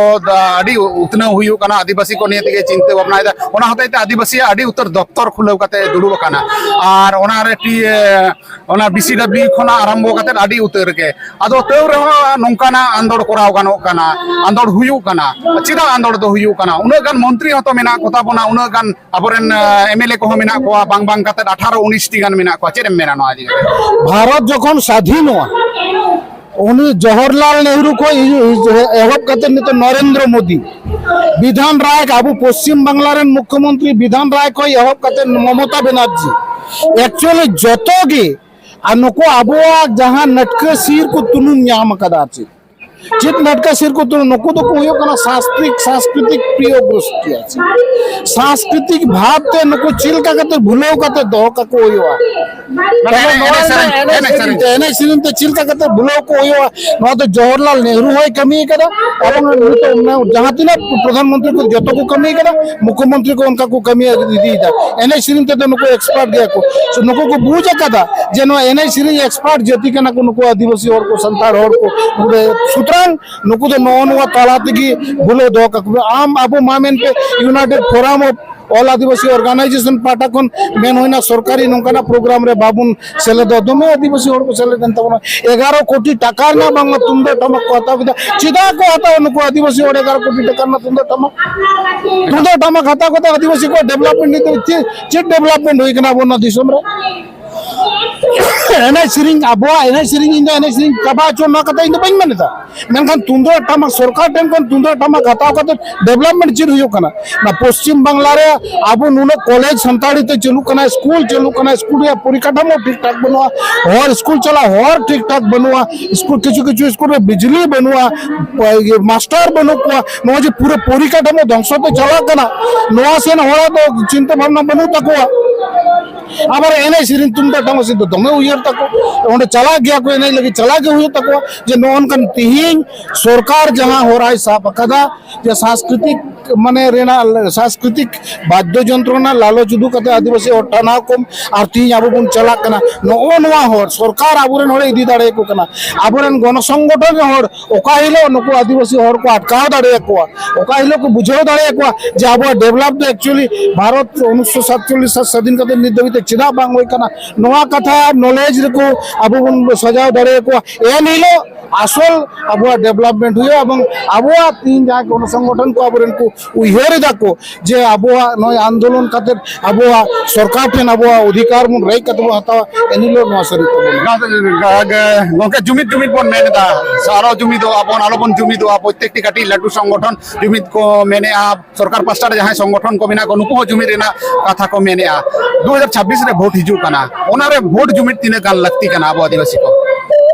ᱟᱹᱰᱤ ᱩᱛᱱᱟᱹᱣ ᱦᱩᱭᱩᱜ ᱠᱟᱱᱟ, ᱟᱹᱫᱤᱵᱟᱹᱥᱤ ᱠᱚ ᱱᱤᱭᱮ ᱛᱮᱜᱮ ᱪᱤᱱᱛᱟᱹ ᱵᱷᱟᱵᱽᱱᱟᱭᱮᱫᱟ, ᱚᱱᱟ ᱦᱚᱛᱮᱡ ᱛᱮ ᱟᱹᱫᱤᱵᱟᱹᱥᱤᱭᱟᱜ ᱟᱹᱰᱤ ᱩᱛᱟᱹᱨ ᱫᱚᱯᱛᱚᱨ ᱠᱷᱩᱞᱟᱹᱣ ᱠᱟᱛᱮ ᱫᱩᱲᱩᱵ ᱟᱠᱟᱱᱟ᱾ ᱟᱨ ᱚᱱᱟ ᱨᱮ ᱴᱤ-, ᱚᱱᱟ ᱵᱤ ᱥᱤ ᱰᱟᱵᱽᱞᱤᱭᱩ ᱠᱷᱚᱱᱟᱜ ᱟᱨᱟᱢᱵᱚ ᱠᱟᱛᱮ ᱟᱹᱰᱤ ᱩᱛᱟᱹᱨ ᱜᱮ᱾ ᱟᱫᱚ ᱛᱟᱹᱣ ᱨᱮᱦᱚᱸ ᱱᱚᱝᱠᱟᱱᱟᱜ ᱟᱸᱫᱳᱲ ᱠᱚᱨᱟᱣ ᱜᱟᱱᱚᱜ ᱠᱟᱱᱟ, ᱟᱸᱫᱳᱲ ᱦᱩᱭᱩᱜ ᱠᱟᱱᱟ᱾ ᱪᱮᱫᱟᱜ ᱟᱸᱫᱳᱲ ᱫᱚ ᱦᱩᱭᱩᱜ ᱠᱟᱱᱟ? ᱩᱱᱟᱹᱜ ᱜᱟᱱ ᱢᱚᱱᱛᱨᱤ ᱦᱚᱸᱛᱚ ᱢᱮᱱᱟᱜ ᱠᱚᱛᱟ ᱵᱚᱱᱟ, ᱩᱱᱟᱹᱜ ᱜᱟᱱ ᱟᱵᱚᱨᱮᱱ ᱮᱢ ᱮᱞ ᱮ ᱠᱚᱦᱚᱸ ᱢᱮᱱᱟᱜ ᱠᱚᱣᱟ, ᱵᱟᱝ ᱵᱟᱝ ᱠᱟᱛᱮ ᱟᱴᱷᱟᱨᱚ ᱩᱱᱤᱥ ᱴᱤ ᱜᱟᱱ ᱢᱮᱱᱟᱜ ᱠᱚᱣᱟ᱾ ᱪᱮᱫ ᱮᱢ ᱢᱮᱱᱟ ᱱᱚᱣᱟ ᱤᱫᱤ ᱠᱟᱛᱮ? ᱵᱷᱟᱨᱚᱛ ᱡᱚᱠᱷᱚᱱ ᱥᱟᱫᱷᱤᱱᱚᱜᱼᱟ, ᱩᱱᱤ ᱡᱚᱦᱚᱨᱞᱟᱞ ᱱᱮᱦᱨᱩ ᱠᱷᱚᱱ ᱮᱦᱚᱵ ᱠᱟᱛᱮ ᱱᱤᱛᱚᱜ ᱱᱚᱨᱮᱱᱫᱨᱚ ᱢᱳᱫᱤ, ᱵᱤᱫᱷᱟᱱ ᱨᱟᱭ, ᱟᱵᱚ ᱯᱚᱥᱪᱤᱢ ᱵᱟᱝᱞᱟ ᱨᱮᱱ ᱢᱩᱠᱷᱭᱚᱢᱚᱱᱛᱨᱤ ᱵᱤᱫᱷᱟᱱ ᱨᱟᱭ ᱠᱷᱚᱱ ᱮᱦᱚᱵ ᱠᱟᱛᱮ ᱢᱚᱢᱚᱛᱟ ᱵᱮᱱᱟᱨᱡᱤ, actually ᱡᱚᱛᱚ ᱜᱮ, ᱟᱨ ᱱᱩᱠᱩ ᱟᱵᱚᱣᱟᱜ ᱡᱟᱦᱟᱸ ᱱᱟᱹᱴᱠᱟᱹ ᱥᱤᱨ ᱠᱚ ᱛᱩᱱᱩᱢ ᱧᱟᱢ ᱟᱠᱟᱫᱟ, ᱟᱨ ᱪᱮᱫ ᱪᱮᱫ ᱱᱟᱴᱠᱟ ᱥᱤᱨ ᱠᱚ ᱛᱩᱞᱩᱡ? ᱱᱩᱠᱩ ᱫᱚᱠᱚ ᱦᱩᱭᱩᱜ ᱠᱟᱱᱟ ᱥᱟᱥᱠᱨᱤᱛ, ᱥᱟᱥᱠᱨᱤᱛᱤᱠ ᱯᱨᱤᱭᱚ ᱜᱳᱥᱴᱤ ᱟᱨ ᱪᱮᱫ᱾ ᱥᱟᱥᱠᱨᱤᱛᱤᱠ ᱵᱷᱟᱵᱽ ᱛᱮ ᱱᱩᱠᱩ ᱪᱮᱫ ᱞᱮᱠᱟ ᱠᱟᱛᱮ ᱵᱷᱩᱞᱟᱹᱣ ᱠᱟᱛᱮ ᱫᱚᱦᱚ ᱠᱟᱠᱚ ᱦᱩᱭᱩᱜᱼᱟ᱾ ᱢᱟᱱᱮ ᱛᱚᱵᱮ ᱮᱱᱮᱡ, ᱱᱚᱣᱟ ᱮᱱᱮᱡ ᱨᱮᱱᱟᱜ ᱥᱮᱨᱮᱧ, ᱮᱱᱮᱡ ᱮᱱᱮᱡ ᱥᱮᱨᱮᱧ ᱥᱮᱨᱮᱧ᱾ ᱛᱮ, ᱮᱱᱮᱡ ᱥᱮᱨᱮᱧ ᱛᱮ ᱪᱮᱫ ᱞᱮᱠᱟ ᱠᱟᱛᱮ ᱵᱷᱩᱞᱟᱹᱣ ᱠᱚ ᱦᱩᱭᱩᱜᱼᱟ, ᱱᱚᱣᱟ ᱫᱚ ᱡᱚᱦᱚᱨᱞᱟᱞ ᱱᱮᱦᱨᱩ ᱦᱚᱸᱭ ᱠᱟᱹᱢᱤ ᱠᱟᱫᱟ᱾ ᱮᱵᱚᱝ ᱱᱤᱛᱚᱜ ᱡᱟᱦᱟᱸ ᱛᱤᱱᱟᱹᱜ ᱯᱨᱚᱫᱷᱟᱱ ᱢᱚᱱᱛᱨᱤ ᱠᱚ ᱡᱚᱛᱚ ᱠᱚ ᱠᱟᱹᱢᱤ ᱠᱟᱫᱟ, ᱢᱩᱠᱷᱭᱚᱢᱚᱱᱛᱨᱤ ᱠᱚ ᱚᱱᱠᱟ ᱠᱚ ᱠᱟᱹᱢᱤ ᱤᱫᱤᱭᱮᱫᱟ᱾ ᱮᱱᱮᱡ ᱥᱮᱨᱮᱧ ᱛᱮᱫᱚ ᱱᱩᱠᱩ expert ᱜᱮᱭᱟ ᱠᱚ᱾ So ᱱᱩᱠᱩ ᱠᱚ ᱵᱩᱡᱽ ᱟᱠᱟᱫᱟ ᱡᱮ ᱱᱚᱣᱟ ᱮᱱᱮᱡ ᱥᱮᱨᱮᱧ expert ᱡᱟᱹᱛᱤ ᱠᱟᱱᱟ ᱠᱚ ᱱᱩᱠᱩ ᱟᱹᱫᱤᱵᱟᱹᱥᱤ ᱦᱚᱲ ᱠᱚ, ᱥᱟᱱᱛᱟᱲ ᱦᱚᱲ ᱠᱚ᱾ ᱥᱩᱛᱚᱨᱟᱝ ᱱᱩᱠᱩ ᱫᱚ ᱱᱚᱜᱼᱚ ᱱᱚᱣᱟ ᱛᱟᱞᱟ ᱛᱮᱜᱮ ᱵᱷᱩᱞᱟᱹᱣ ᱫᱚᱦᱚ ᱠᱟᱠᱚ ᱯᱮ᱾ ᱟᱢ ᱟᱵᱚ ᱢᱟ ᱢᱮᱱ ᱯᱮ United Forum of All Adivasi Organization ᱯᱟᱦᱴᱟ ᱠᱷᱚᱱ ᱢᱮᱱ ᱦᱩᱭᱱᱟ ᱥᱚᱨᱠᱟᱨᱤ ᱱᱚᱝᱠᱟᱱᱟᱜ program ᱨᱮ ᱵᱟᱵᱚᱱ ᱥᱮᱞᱮᱫᱚᱜ, ᱫᱚᱢᱮ ᱟᱹᱫᱤᱵᱟᱹᱥᱤ ᱦᱚᱲ ᱠᱚ ᱥᱮᱞᱮᱫ ᱮᱱ ᱛᱟᱵᱚᱱᱟ᱾ ᱮᱜᱟᱨᱚ ᱠᱳᱴᱤ ᱴᱟᱠᱟ ᱨᱮᱱᱟᱜ ᱵᱟᱝᱢᱟ ᱛᱩᱢᱫᱟᱜ ᱴᱟᱢᱟᱠ ᱠᱚ ᱦᱟᱛᱟᱣ ᱠᱮᱫᱟ᱾ ᱪᱮᱫᱟᱜ ᱠᱚ ᱦᱟᱛᱟᱣᱟ ᱱᱩᱠᱩ ᱟᱹᱫᱤᱵᱟᱹᱥᱤ ᱦᱚᱲ ᱮᱜᱟᱨᱚ ᱠᱳᱴᱤ ᱴᱟᱠᱟ ᱨᱮᱱᱟᱜ ᱛᱩᱢᱫᱟᱜ ᱴᱟᱢᱟᱠ? ᱛᱩᱢᱫᱟᱜ ᱴᱟᱢᱟᱠ ᱦᱟᱛᱟᱣ ᱠᱟᱛᱮ ᱟᱹᱫᱤᱵᱟᱹᱥᱤ ᱠᱚᱣᱟᱜ development ᱱᱤᱛ ᱫᱷᱟᱹᱵᱤᱡ ᱪᱮᱫ, ᱪᱮᱫ development ᱦᱩᱭ ᱠᱟᱱᱟ ᱟᱵᱚ ᱱᱚᱣᱟ ᱫᱤᱥᱚᱢ ᱨᱮ? ᱮᱱᱮᱡ ᱥᱮᱨᱮᱧ, ᱟᱵᱚᱣᱟᱜ ᱮᱱᱮᱡ ᱥᱮᱨᱮᱧ, ᱤᱧ ᱫᱚ ᱮᱱᱮᱡ ᱥᱮᱨᱮᱧ ᱪᱟᱵᱟ ᱦᱚᱪᱚ ᱱᱚᱣᱟ ᱠᱟᱛᱷᱟ ᱤᱧ ᱫᱚ ᱵᱟᱹᱧ ᱢᱮᱱ ᱮᱫᱟ, ᱢᱮᱱᱠᱷᱟᱱ ᱛᱩᱢᱫᱟᱜ ᱴᱟᱢᱟᱠ, ᱥᱚᱨᱠᱟᱨ ᱴᱷᱮᱱ ᱠᱷᱚᱱ ᱛᱩᱢᱫᱟᱜ ᱴᱟᱢᱟᱠ ᱦᱟᱛᱟᱣ ᱠᱟᱛᱮ development ᱪᱮᱫ ᱦᱩᱭᱩᱜ ᱠᱟᱱᱟ? ᱚᱱᱟ ᱯᱚᱥᱪᱤᱢ ᱵᱟᱝᱞᱟ ᱨᱮ ᱟᱵᱚ ᱱᱩᱱᱟᱹᱜ ᱠᱚᱞᱮᱡᱽ ᱥᱟᱱᱛᱟᱲᱤ ᱛᱮ ᱪᱟᱹᱞᱩᱜ ᱠᱟᱱᱟ, ᱥᱠᱩᱞ ᱪᱟᱹᱞᱩᱜ ᱠᱟᱱᱟ, ᱥᱠᱩᱞ ᱨᱮᱭᱟᱜ ᱯᱚᱨᱤᱠᱟᱴᱷᱟᱢᱳ ᱴᱷᱤᱠ ᱴᱷᱟᱠ ᱵᱟᱹᱱᱩᱜᱼᱟ, ᱦᱚᱲ ᱥᱠᱩᱞ ᱪᱟᱞᱟᱜ ᱦᱚᱨ ᱴᱷᱤᱠ ᱴᱷᱟᱠ ᱵᱟᱹᱱᱩᱜᱼᱟ, ᱥᱠᱩᱞ, ᱠᱤᱪᱷᱩ ᱠᱤᱪᱷᱩ ᱥᱠᱩᱞ ᱨᱮ ᱵᱤᱡᱽᱞᱤ ᱵᱟᱹᱱᱩᱜᱼᱟ, ᱤᱭᱟᱹ, ᱢᱟᱥᱴᱟᱨ ᱵᱟᱹᱱᱩᱜ ᱠᱚᱣᱟ᱾ ᱱᱚᱣᱟ ᱡᱮ ᱯᱩᱨᱟᱹ ᱯᱚᱨᱤᱠᱟᱴᱷᱟᱢᱳ ᱫᱷᱚᱝᱥᱚ ᱛᱮ ᱪᱟᱞᱟᱜ ᱠᱟᱱᱟ, ᱱᱚᱣᱟ ᱥᱮᱱ ᱦᱚᱲᱟᱜ ᱫᱚ ᱪᱤᱱᱛᱟᱹ ᱵᱷᱟᱵᱽᱱᱟ ᱵᱟᱹᱱᱩᱜ ᱛᱟᱠᱚᱣᱟ᱾ ᱟᱵᱟᱨ ᱮᱱᱮᱡ ᱥᱮᱨᱮᱧ ᱛᱩᱢᱫᱟᱜ ᱴᱟᱢᱟᱠ ᱥᱮᱫ ᱫᱚ ᱫᱚᱢᱮ ᱩᱭᱦᱟᱹᱨ ᱛᱟᱠᱚ, ᱚᱸᱰᱮ ᱪᱟᱞᱟᱜ ᱜᱮᱭᱟ ᱠᱚ, ᱮᱱᱮᱡ ᱞᱟᱹᱜᱤᱫ ᱪᱟᱞᱟᱜ ᱜᱮ ᱦᱩᱭᱩᱜ ᱛᱟᱠᱚᱣᱟ᱾ ᱡᱮ ᱱᱚᱜᱼᱚ ᱱᱚᱝᱠᱟᱱ ᱛᱤᱦᱤᱧ ᱥᱚᱨᱠᱟᱨ ᱡᱟᱦᱟᱸ ᱦᱚᱨᱟᱭ ᱥᱟᱵ ᱟᱠᱟᱫᱟ, ᱡᱮ ᱥᱟᱝᱥᱠᱨᱤᱛᱤᱠ ᱢᱟᱱᱮ ᱨᱮᱱᱟᱜ ᱥᱟᱝᱥᱠᱨᱤᱛᱤᱠ ᱵᱟᱫᱽᱫᱚ ᱡᱚᱱᱛᱨᱚ ᱨᱮᱱᱟᱜ ᱞᱟᱞᱚᱪ ᱩᱫᱩᱜ ᱠᱟᱛᱮ ᱟᱹᱫᱤᱵᱟᱹᱥᱤ ᱦᱚᱲ ᱴᱟᱱᱟᱣ ᱠᱚᱢ, ᱟᱨ ᱛᱤᱦᱤᱧ ᱟᱵᱚ ᱵᱚᱱ ᱪᱟᱞᱟᱜ ᱠᱟᱱᱟ᱾ ᱱᱚᱜᱼᱚ ᱱᱚᱣᱟ ᱦᱚᱨ ᱥᱚᱨᱠᱟᱨ ᱟᱵᱚᱨᱮᱱ ᱦᱚᱲᱮ ᱤᱫᱤ ᱫᱟᱲᱮᱭᱟᱠᱚ ᱠᱟᱱᱟ, ᱟᱵᱚᱨᱮᱱ ᱜᱚᱱᱚ ᱥᱚᱝᱜᱚᱴᱷᱚᱱ ᱨᱮᱱ ᱦᱚᱲ ᱚᱠᱟ ᱦᱤᱞᱳᱜ ᱱᱩᱠᱩ ᱟᱹᱫᱤᱵᱟᱹᱥᱤ ᱦᱚᱲ ᱠᱚ ᱟᱴᱠᱟᱣ ᱫᱟᱲᱮᱭᱟᱠᱚᱣᱟ, ᱚᱠᱟ ᱦᱤᱞᱳᱜ ᱠᱚ ᱵᱩᱡᱷᱟᱹᱣ ᱫᱟᱲᱮᱭᱟᱠᱚᱣᱟ ᱡᱮ ᱟᱵᱚᱣᱟᱜ ᱰᱮᱵᱷᱞᱚᱯ ᱫᱚ ᱮᱠᱪᱩᱭᱮᱞᱤ ᱵᱷᱟᱨᱚᱛ ᱩᱱᱤᱥᱥᱚ ᱥᱟᱛᱪᱚᱞᱞᱤᱥ ᱥᱟᱞ ᱥᱟᱹᱫᱷᱤᱱ ᱠᱟᱛᱮ ᱱᱤᱛ ᱫᱷᱟᱹᱵᱤᱡ ᱛᱮ ᱪᱮᱫᱟᱜ ᱵᱟᱝ ᱦᱩᱭ ᱠᱟᱱᱟ, ᱱᱚᱣᱟ ᱠᱟᱛᱷᱟ ᱱᱚᱞᱮᱡᱽ ᱨᱮᱠᱚ ᱟᱵᱚ ᱵᱚᱱ ᱥᱟᱡᱟᱣ ᱫᱟᱲᱮᱭᱟᱠᱚᱣᱟ᱾ ᱮᱱ ᱦᱤᱞᱳᱜ ᱟᱥᱚᱞ ᱟᱵᱚᱣᱟᱜ ᱰᱮᱵᱷᱞᱚᱯᱢᱮᱱᱴ ᱦᱩᱭᱩᱜᱼᱟ ᱮᱵᱚᱝ ᱟᱵᱚᱣᱟᱜ ᱛᱤᱦᱤᱧ ᱡᱟᱦᱟᱸᱭ ᱜᱚᱱᱚ ᱥᱚᱝᱜᱚᱴᱷᱚᱱ ᱠᱚ ᱟᱵᱚᱨᱮᱱ ᱠᱚ ᱩᱭᱦᱟᱹᱨ ᱮᱫᱟ ᱠᱚ ᱡᱮ ᱟᱵᱚᱣᱟᱜ ᱱᱚᱜᱼᱚᱭ ᱟᱱᱫᱳᱞᱚᱱ ᱠᱟᱛᱮ ᱟᱵᱚᱣᱟᱜ ᱥᱚᱨᱠᱟᱨ ᱴᱷᱮᱱ ᱟᱵᱚᱣᱟᱜ ᱚᱫᱷᱤᱠᱟᱨ ᱵᱚᱱ ᱨᱮᱡ ᱠᱟᱛᱮ ᱵᱚᱱ ᱦᱟᱛᱟᱣᱟ, ᱮᱱ ᱦᱤᱞᱳᱜ ᱱᱚᱣᱟ ᱥᱟᱹᱨᱤ ᱛᱟᱵᱚᱱᱟ᱾ ᱜᱚᱝᱠᱮ, ᱡᱩᱢᱤᱫ ᱡᱩᱢᱤᱫ ᱵᱚᱱ ᱢᱮᱱ ᱮᱫᱟ, ᱥᱮ ᱟᱨᱚ ᱡᱩᱢᱤᱫᱚᱜ ᱟᱵᱚᱱ, ᱟᱞᱚᱵᱚᱱ ᱡᱩᱢᱤᱫᱚᱜᱼᱟ᱾ ᱯᱨᱚᱛᱮᱠᱴᱤ ᱠᱟᱹᱴᱤᱡ ᱞᱟᱹᱴᱩ ᱥᱚᱝᱜᱚᱴᱷᱚᱱ ᱡᱩᱢᱤᱫ ᱠᱚ ᱢᱮᱱᱮᱜᱼᱟ, ᱥᱚᱨᱠᱟᱨ ᱯᱟᱥᱴᱟ ᱨᱮ ᱡᱟᱦᱟᱸᱭ ᱥᱚᱝᱜᱚᱴᱷᱚᱱ ᱠᱚ ᱢᱮᱱᱟᱜ ᱠᱚ ᱱᱩᱠᱩ ᱦᱚᱸ ᱡᱩᱢᱤᱫ ᱨᱮᱱᱟᱜ ᱠᱟᱛᱷᱟ ᱠᱚ ᱢᱮᱱᱮᱜᱼᱟ᱾ ᱫᱩ ᱦᱟᱡᱟᱨ ᱪᱷᱟᱵᱵᱤᱥ ᱨᱮ ᱵᱷᱳᱴ ᱦᱤᱡᱩᱜ ᱠᱟᱱᱟ, ᱚᱱᱟᱨᱮ ᱵᱷᱳᱴ ᱡᱩᱢᱤᱫ ᱛᱤᱱᱟᱹᱜ ᱜᱟᱱ ᱞᱟᱹᱠᱛᱤ ᱠᱟᱱᱟ ᱟᱵᱚ ᱟᱹᱫᱤᱵᱟᱹᱥᱤ ᱠᱚ?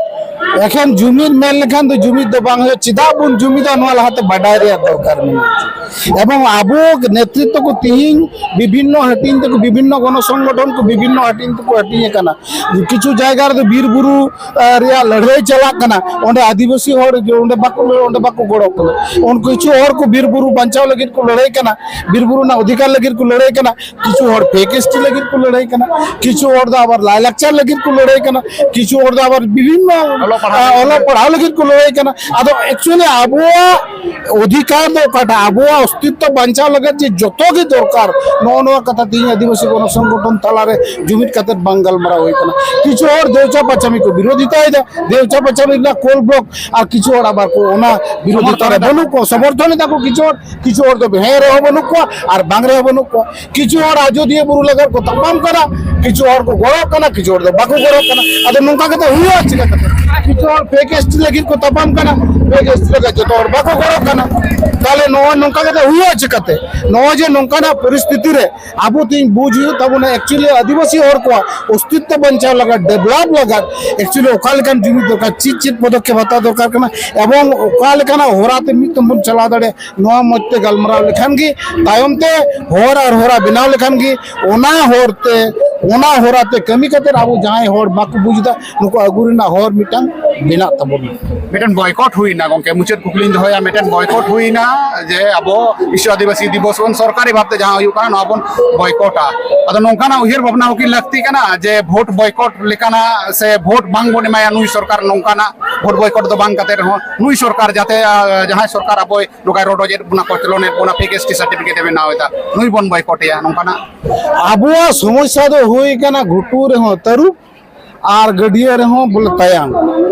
ᱮᱠᱷᱮᱱ ᱡᱩᱢᱤᱫ ᱢᱮᱱ ᱞᱮᱠᱷᱟᱱ ᱫᱚ ᱡᱩᱢᱤᱫ ᱫᱚ ᱵᱟᱝ ᱦᱩᱭᱩᱜᱼᱟ᱾ ᱪᱮᱫᱟᱜ ᱵᱚᱱ ᱡᱩᱢᱤᱫᱟ, ᱱᱚᱣᱟ ᱞᱟᱦᱟᱛᱮ ᱵᱟᱰᱟᱭ ᱨᱮᱭᱟᱜ ᱫᱚᱨᱠᱟᱨ ᱢᱮᱱᱟᱜᱼᱟ᱾ ᱮᱵᱚᱝ ᱟᱵᱚ ᱱᱮᱛᱨᱤᱛᱵ ᱠᱚ ᱛᱤᱦᱤᱧ ᱵᱤᱵᱷᱤᱱᱱᱚ ᱦᱟᱹᱴᱤᱧ ᱛᱮᱠᱚ, ᱵᱤᱵᱷᱤᱱᱱᱚ ᱜᱚᱱᱚ ᱥᱚᱝᱜᱚᱴᱷᱚᱱ ᱠᱚ ᱵᱤᱵᱷᱤᱱᱱᱚ ᱦᱟᱹᱴᱤᱧ ᱛᱮᱠᱚ ᱦᱟᱹᱴᱤᱧ ᱟᱠᱟᱱᱟ᱾ ᱠᱤᱪᱷᱩ ᱡᱟᱭᱜᱟ ᱨᱮᱫᱚ ᱵᱤᱨ ᱵᱩᱨᱩ, ᱟ, ᱨᱮᱭᱟᱜ ᱞᱟᱹᱲᱦᱟᱹᱭ ᱪᱟᱞᱟᱜ ᱠᱟᱱᱟ, ᱚᱸᱰᱮ ᱟᱹᱫᱤᱵᱟᱹᱥᱤ ᱦᱚᱲ ᱡᱮ ᱚᱸᱰᱮ ᱵᱟᱠᱚ, ᱚᱸᱰᱮ ᱵᱟᱠᱚ ᱜᱚᱲᱚᱜ ᱠᱟᱱᱟ᱾ ᱩᱱᱠᱩ ᱠᱤᱪᱷᱩ ᱦᱚᱲ ᱠᱚ ᱵᱤᱨ ᱵᱩᱨᱩ ᱵᱟᱧᱪᱟᱣ ᱞᱟᱹᱜᱤᱫ ᱠᱚ ᱞᱟᱹᱲᱦᱟᱹᱭ ᱠᱟᱱᱟ, ᱵᱤᱨ ᱵᱩᱨᱩ ᱨᱮᱱᱟᱜ ᱚᱫᱷᱤᱠᱟᱨ ᱞᱟᱹᱜᱤᱫ ᱠᱚ ᱞᱟᱹᱲᱦᱟᱹᱭ ᱠᱟᱱᱟ, ᱠᱤᱪᱷᱩ ᱦᱚᱲ ᱯᱷᱮᱠ ᱮᱥ ᱴᱤ ᱞᱟᱹᱜᱤᱫ ᱠᱚ ᱞᱟᱹᱲᱦᱟᱹᱭ ᱠᱟᱱᱟ, ᱠᱤᱪᱷᱩ ᱦᱚᱲ ᱫᱚ ᱟᱵᱟᱨ ᱞᱟᱭᱞᱟᱠᱪᱟᱨ ᱞᱟᱹᱜᱤᱫ ᱠᱚ ᱞᱟᱹᱲᱦᱟᱹᱭ ᱠᱟᱱᱟ, ᱠᱤᱪᱷᱩ ᱦᱚᱲ ᱫᱚ ᱟᱵᱟᱨ ᱵᱤᱵᱷᱤᱱᱱᱚ, ᱚᱞᱚᱜ ᱯᱟᱲᱦᱟᱣ ᱟ, ᱞᱟᱹᱜᱤᱫ ᱚᱞᱚᱜ ᱯᱟᱲᱦᱟᱣ ᱞᱟᱹᱜᱤᱫ ᱠᱚ ᱞᱟᱹᱲᱦᱟᱹᱭ ᱠᱟᱱᱟ᱾ ᱟᱫᱚ actually ᱟᱵᱚᱣᱟᱜ ᱚᱫᱷᱤᱠᱟᱨ ᱫᱚ ᱚᱠᱟᱴᱟᱜ, ᱟᱵᱚᱣᱟᱜ ᱚᱥᱛᱤᱛᱛᱚ ᱵᱟᱧᱪᱟᱣ ᱞᱟᱹᱜᱤᱫ ᱡᱮ ᱡᱚᱛᱚ ᱜᱮ ᱫᱚᱨᱠᱟᱨ, ᱱᱚᱜᱼᱚ ᱱᱚᱣᱟ ᱠᱟᱛᱷᱟ ᱛᱮᱦᱮᱧ ᱟᱹᱫᱤᱵᱟᱹᱥᱤ ᱜᱚᱱᱚ ᱥᱚᱝᱜᱚᱴᱷᱚᱱ ᱛᱟᱞᱟᱨᱮ ᱡᱩᱢᱤᱫ ᱠᱟᱛᱮ ᱵᱟᱝ ᱜᱟᱞᱢᱟᱨᱟᱣ ᱦᱩᱭ ᱠᱟᱱᱟ᱾ ᱠᱤᱪᱷᱩ ᱦᱚᱲ ᱫᱮᱣᱪᱟ ᱯᱟᱪᱟᱢᱤ ᱠᱚ ᱵᱤᱨᱳᱫᱷᱤᱛᱟᱭᱮᱫᱟ, ᱫᱮᱣᱪᱟ ᱯᱟᱪᱟᱢᱤ ᱨᱮᱱᱟᱜ ᱠᱳᱞ ᱵᱞᱚᱠ, ᱟᱨ ᱠᱤᱪᱷᱩ ᱦᱚᱲ ᱟᱵᱟᱨ ᱠᱚ ᱚᱱᱟ ᱵᱤᱨᱳᱫᱷᱤᱛᱟ ᱨᱮ ᱥᱚᱢᱚᱨᱛᱷᱚᱱ ᱮᱫᱟ᱾ ᱵᱟᱹᱱᱩᱜ ᱠᱚᱣᱟ, ᱥᱚᱢᱚᱨᱛᱷᱚᱱ ᱮᱫᱟ ᱠᱚ ᱠᱤᱪᱷু ᱦᱚᱲ, ᱠᱤᱪᱷᱩ ᱦᱚᱲ ᱫᱚ ᱦᱮᱸ ᱨᱮᱦᱚᱸ ᱵᱟᱹᱱᱩᱜ ᱠᱚᱣᱟ ᱟᱨ ᱵᱟᱝ ᱨᱮᱦᱚᱸ ᱵᱟᱹᱱᱩᱜ ᱠᱚᱣᱟ᱾ ᱠᱤᱪᱷᱩ ᱦᱚᱲ ᱟᱡᱚᱫᱤᱭᱟᱹ ᱵᱩᱨᱩ ᱞᱟᱜᱟᱫ ᱠᱚ ᱛᱟᱯᱟᱢ ᱠᱟᱱᱟ, ᱠᱤᱪᱷᱩ ᱦᱚᱲ ᱠᱚ ᱜᱚᱲᱚᱜ ᱠᱟᱱᱟ, ᱠᱤᱪᱷᱩ ᱦᱚᱲ ᱫᱚ ᱵᱟᱠᱚ ᱜᱚᱲᱚᱜ ᱠᱟᱱᱟ᱾ ᱟᱫᱚ ᱱᱚᱝᱠᱟ ᱠᱟᱛᱮ ᱦᱩᱭᱩᱜᱼᱟ ᱪᱤᱠᱟ ᱠᱟᱛᱮ? ᱠᱤᱪᱷᱩ ᱦᱚᱲ ᱯᱷᱮᱠ ᱮᱥ ᱴᱤ ᱞᱟᱹᱜᱤᱫ ᱠᱚ ᱛᱟᱯᱟᱢ ᱠᱟᱱᱟ, ᱯᱷᱮᱠ ᱮᱥ ᱴᱤ ᱞᱟᱹᱜᱤᱫ ᱡᱚᱛᱚ ᱦᱚᱲ ᱵᱟᱠᱚ ᱜᱚᱲᱚᱜ ᱠᱟᱱᱟ᱾ ᱛᱟᱦᱞᱮ ᱱᱚᱜᱼᱚᱭ ᱱᱚᱝᱠᱟ ᱠᱟᱛᱮ ᱦᱩᱭᱩᱜᱼᱟ ᱪᱤᱠᱟᱛᱮ? ᱱᱚᱜᱼᱚᱭ ᱡᱮ ᱱᱚᱝᱠᱟᱱᱟᱜ ᱯᱚᱨᱤᱥᱛᱷᱤᱛᱤ ᱨᱮ ᱟᱵᱚ ᱛᱮᱦᱮᱧ ᱵᱩᱡᱽ ᱦᱩᱭᱩᱜ ᱛᱟᱵᱚᱱᱟ, actually ᱟᱹᱫᱤᱵᱟᱹᱥᱤ ᱦᱚᱲ ᱠᱚᱣᱟᱜ ᱚᱥᱛᱤᱛᱛᱚ ᱵᱟᱧᱪᱟᱣ ᱞᱟᱜᱟᱫ, ᱰᱮᱵᱷᱞᱚᱯ ᱞᱟᱜᱟᱫ actually ᱚᱠᱟ ᱞᱮᱠᱟᱱ ᱡᱩᱢᱤᱫ ᱫᱚᱨᱠᱟᱨ, ᱪᱮᱫ ᱪᱮᱫ ᱯᱚᱫᱚᱠᱷᱮᱯ ᱦᱟᱛᱟᱣ ᱫᱚᱨᱠᱟᱨ ᱠᱟᱱᱟ ᱮᱵᱚᱝ ᱚᱠᱟ ᱞᱮᱠᱟᱱᱟᱜ ᱦᱚᱨᱟ ᱛᱮ ᱢᱤᱫ ᱛᱮᱵᱚᱱ ᱪᱟᱞᱟᱣ ᱫᱟᱲᱮᱭᱟᱜᱼᱟ, ᱱᱚᱣᱟ ᱢᱚᱡᱽ ᱛᱮ ᱜᱟᱞᱢᱟᱨᱟᱣ ᱞᱮᱠᱷᱟᱱ ᱜᱮ, ᱛᱟᱭᱚᱢ ᱛᱮ ᱦᱚᱨ ᱟᱨ ᱦᱚᱨᱟ ᱵᱮᱱᱟᱣ ᱞᱮᱠᱷᱟᱱ ᱜᱮ, ᱚᱱᱟ ᱦᱚᱨ ᱛᱮ, ᱚᱱᱟ ᱦᱚᱨᱟ ᱛᱮ ᱠᱟᱹᱢᱤ ᱠᱟᱛᱮ ᱟᱵᱚ ᱡᱟᱦᱟᱸᱭ ᱦᱚᱲ ᱵᱟᱠᱚ ᱵᱩᱡᱽ ᱮᱫᱟ, ᱱᱩᱠᱩ ᱟᱹᱜᱩ ᱨᱮᱱᱟᱜ ᱦᱚᱨ ᱢᱤᱫᱴᱟᱝ ᱵᱮᱱᱟᱜ ᱛᱟᱵᱚᱱᱟ᱾ ᱢᱤᱫᱴᱮᱱ ᱵᱚᱭᱠᱚᱴ ᱦᱩᱭᱱᱟ ᱜᱚᱝᱠᱮ, ᱢᱩᱪᱟᱹᱫ ᱠᱩᱠᱞᱤᱧ ᱫᱚᱦᱚᱭᱟ, ᱢᱤᱫᱴᱮᱱ ᱵᱚᱭᱠᱚᱴ ᱦᱩᱭᱱᱟ, ᱡᱮ ᱟᱵᱚ ᱵᱤᱥᱥᱚ ᱟᱹᱫᱤᱵᱟᱹᱥᱤ ᱫᱤᱵᱚᱥ ᱵᱚᱱ ᱥᱚᱨᱠᱟᱨᱤ ᱵᱷᱟᱵᱽᱛᱮ ᱡᱟᱦᱟᱸ ᱦᱩᱭᱩᱜ ᱠᱟᱱᱟ, ᱱᱚᱣᱟ ᱵᱚᱱ ᱵᱚᱭᱠᱚᱴᱟ᱾ ᱟᱫᱚ ᱱᱚᱝᱠᱟᱱᱟᱜ ᱩᱭᱦᱟᱹᱨ ᱵᱷᱟᱵᱽᱱᱟ ᱦᱚᱸ ᱠᱤ ᱞᱟᱹᱠᱛᱤ ᱠᱟᱱᱟ ᱡᱮ ᱵᱷᱳᱴ ᱵᱚᱭᱠᱚᱴ ᱞᱮᱠᱟᱱᱟᱜ ᱥᱮ ᱵᱷᱳᱴ ᱵᱟᱝ ᱵᱚᱱ ᱮᱢᱟᱭᱟ ᱱᱩᱭ ᱥᱚᱨᱠᱟᱨ, ᱱᱚᱝᱠᱟᱱᱟᱜ ᱵᱷᱳᱴ ᱵᱚᱭᱠᱚᱴ ᱫᱚ ᱵᱟᱝ ᱠᱟᱛᱮ ᱨᱮᱦᱚᱸ ᱱᱩᱭ ᱥᱚᱨᱠᱟᱨ ᱡᱟᱛᱮ, ᱟᱸ, ᱡᱟᱦᱟᱸᱭ ᱥᱚᱨᱠᱟᱨ ᱟᱵᱚᱭ ᱱᱚᱝᱠᱟᱭ ᱨᱚᱰᱚᱡᱮᱫ ᱵᱚᱱᱟ, ᱠᱚᱪᱞᱚᱱᱮᱫ ᱵᱚᱱᱟ, ᱯᱷᱮᱠ ᱮᱥ ᱴᱤ ᱥᱟᱨᱴᱤᱯᱷᱤᱠᱮᱴ ᱮ ᱵᱮᱱᱟᱣ ᱮᱫᱟ, ᱱᱩᱭ ᱵᱚᱱ ᱵᱚᱭᱠᱚᱴᱮᱭᱟ, ᱱᱚᱝᱠᱟᱱᱟᱜ? ᱟᱵᱚᱣᱟᱜ ᱥᱚᱢᱚᱥᱥᱟ ᱫᱚ ᱦᱩᱭ ᱠᱟᱱᱟ ᱜᱷᱩᱴᱩ ᱨᱮᱦᱚᱸ ᱛᱟᱹᱨᱩᱵ ᱟᱨ ᱜᱟᱹᱰᱭᱟᱹ ᱨᱮᱦᱚᱸ ᱵᱚᱞᱮ ᱛᱟᱭᱟᱝ,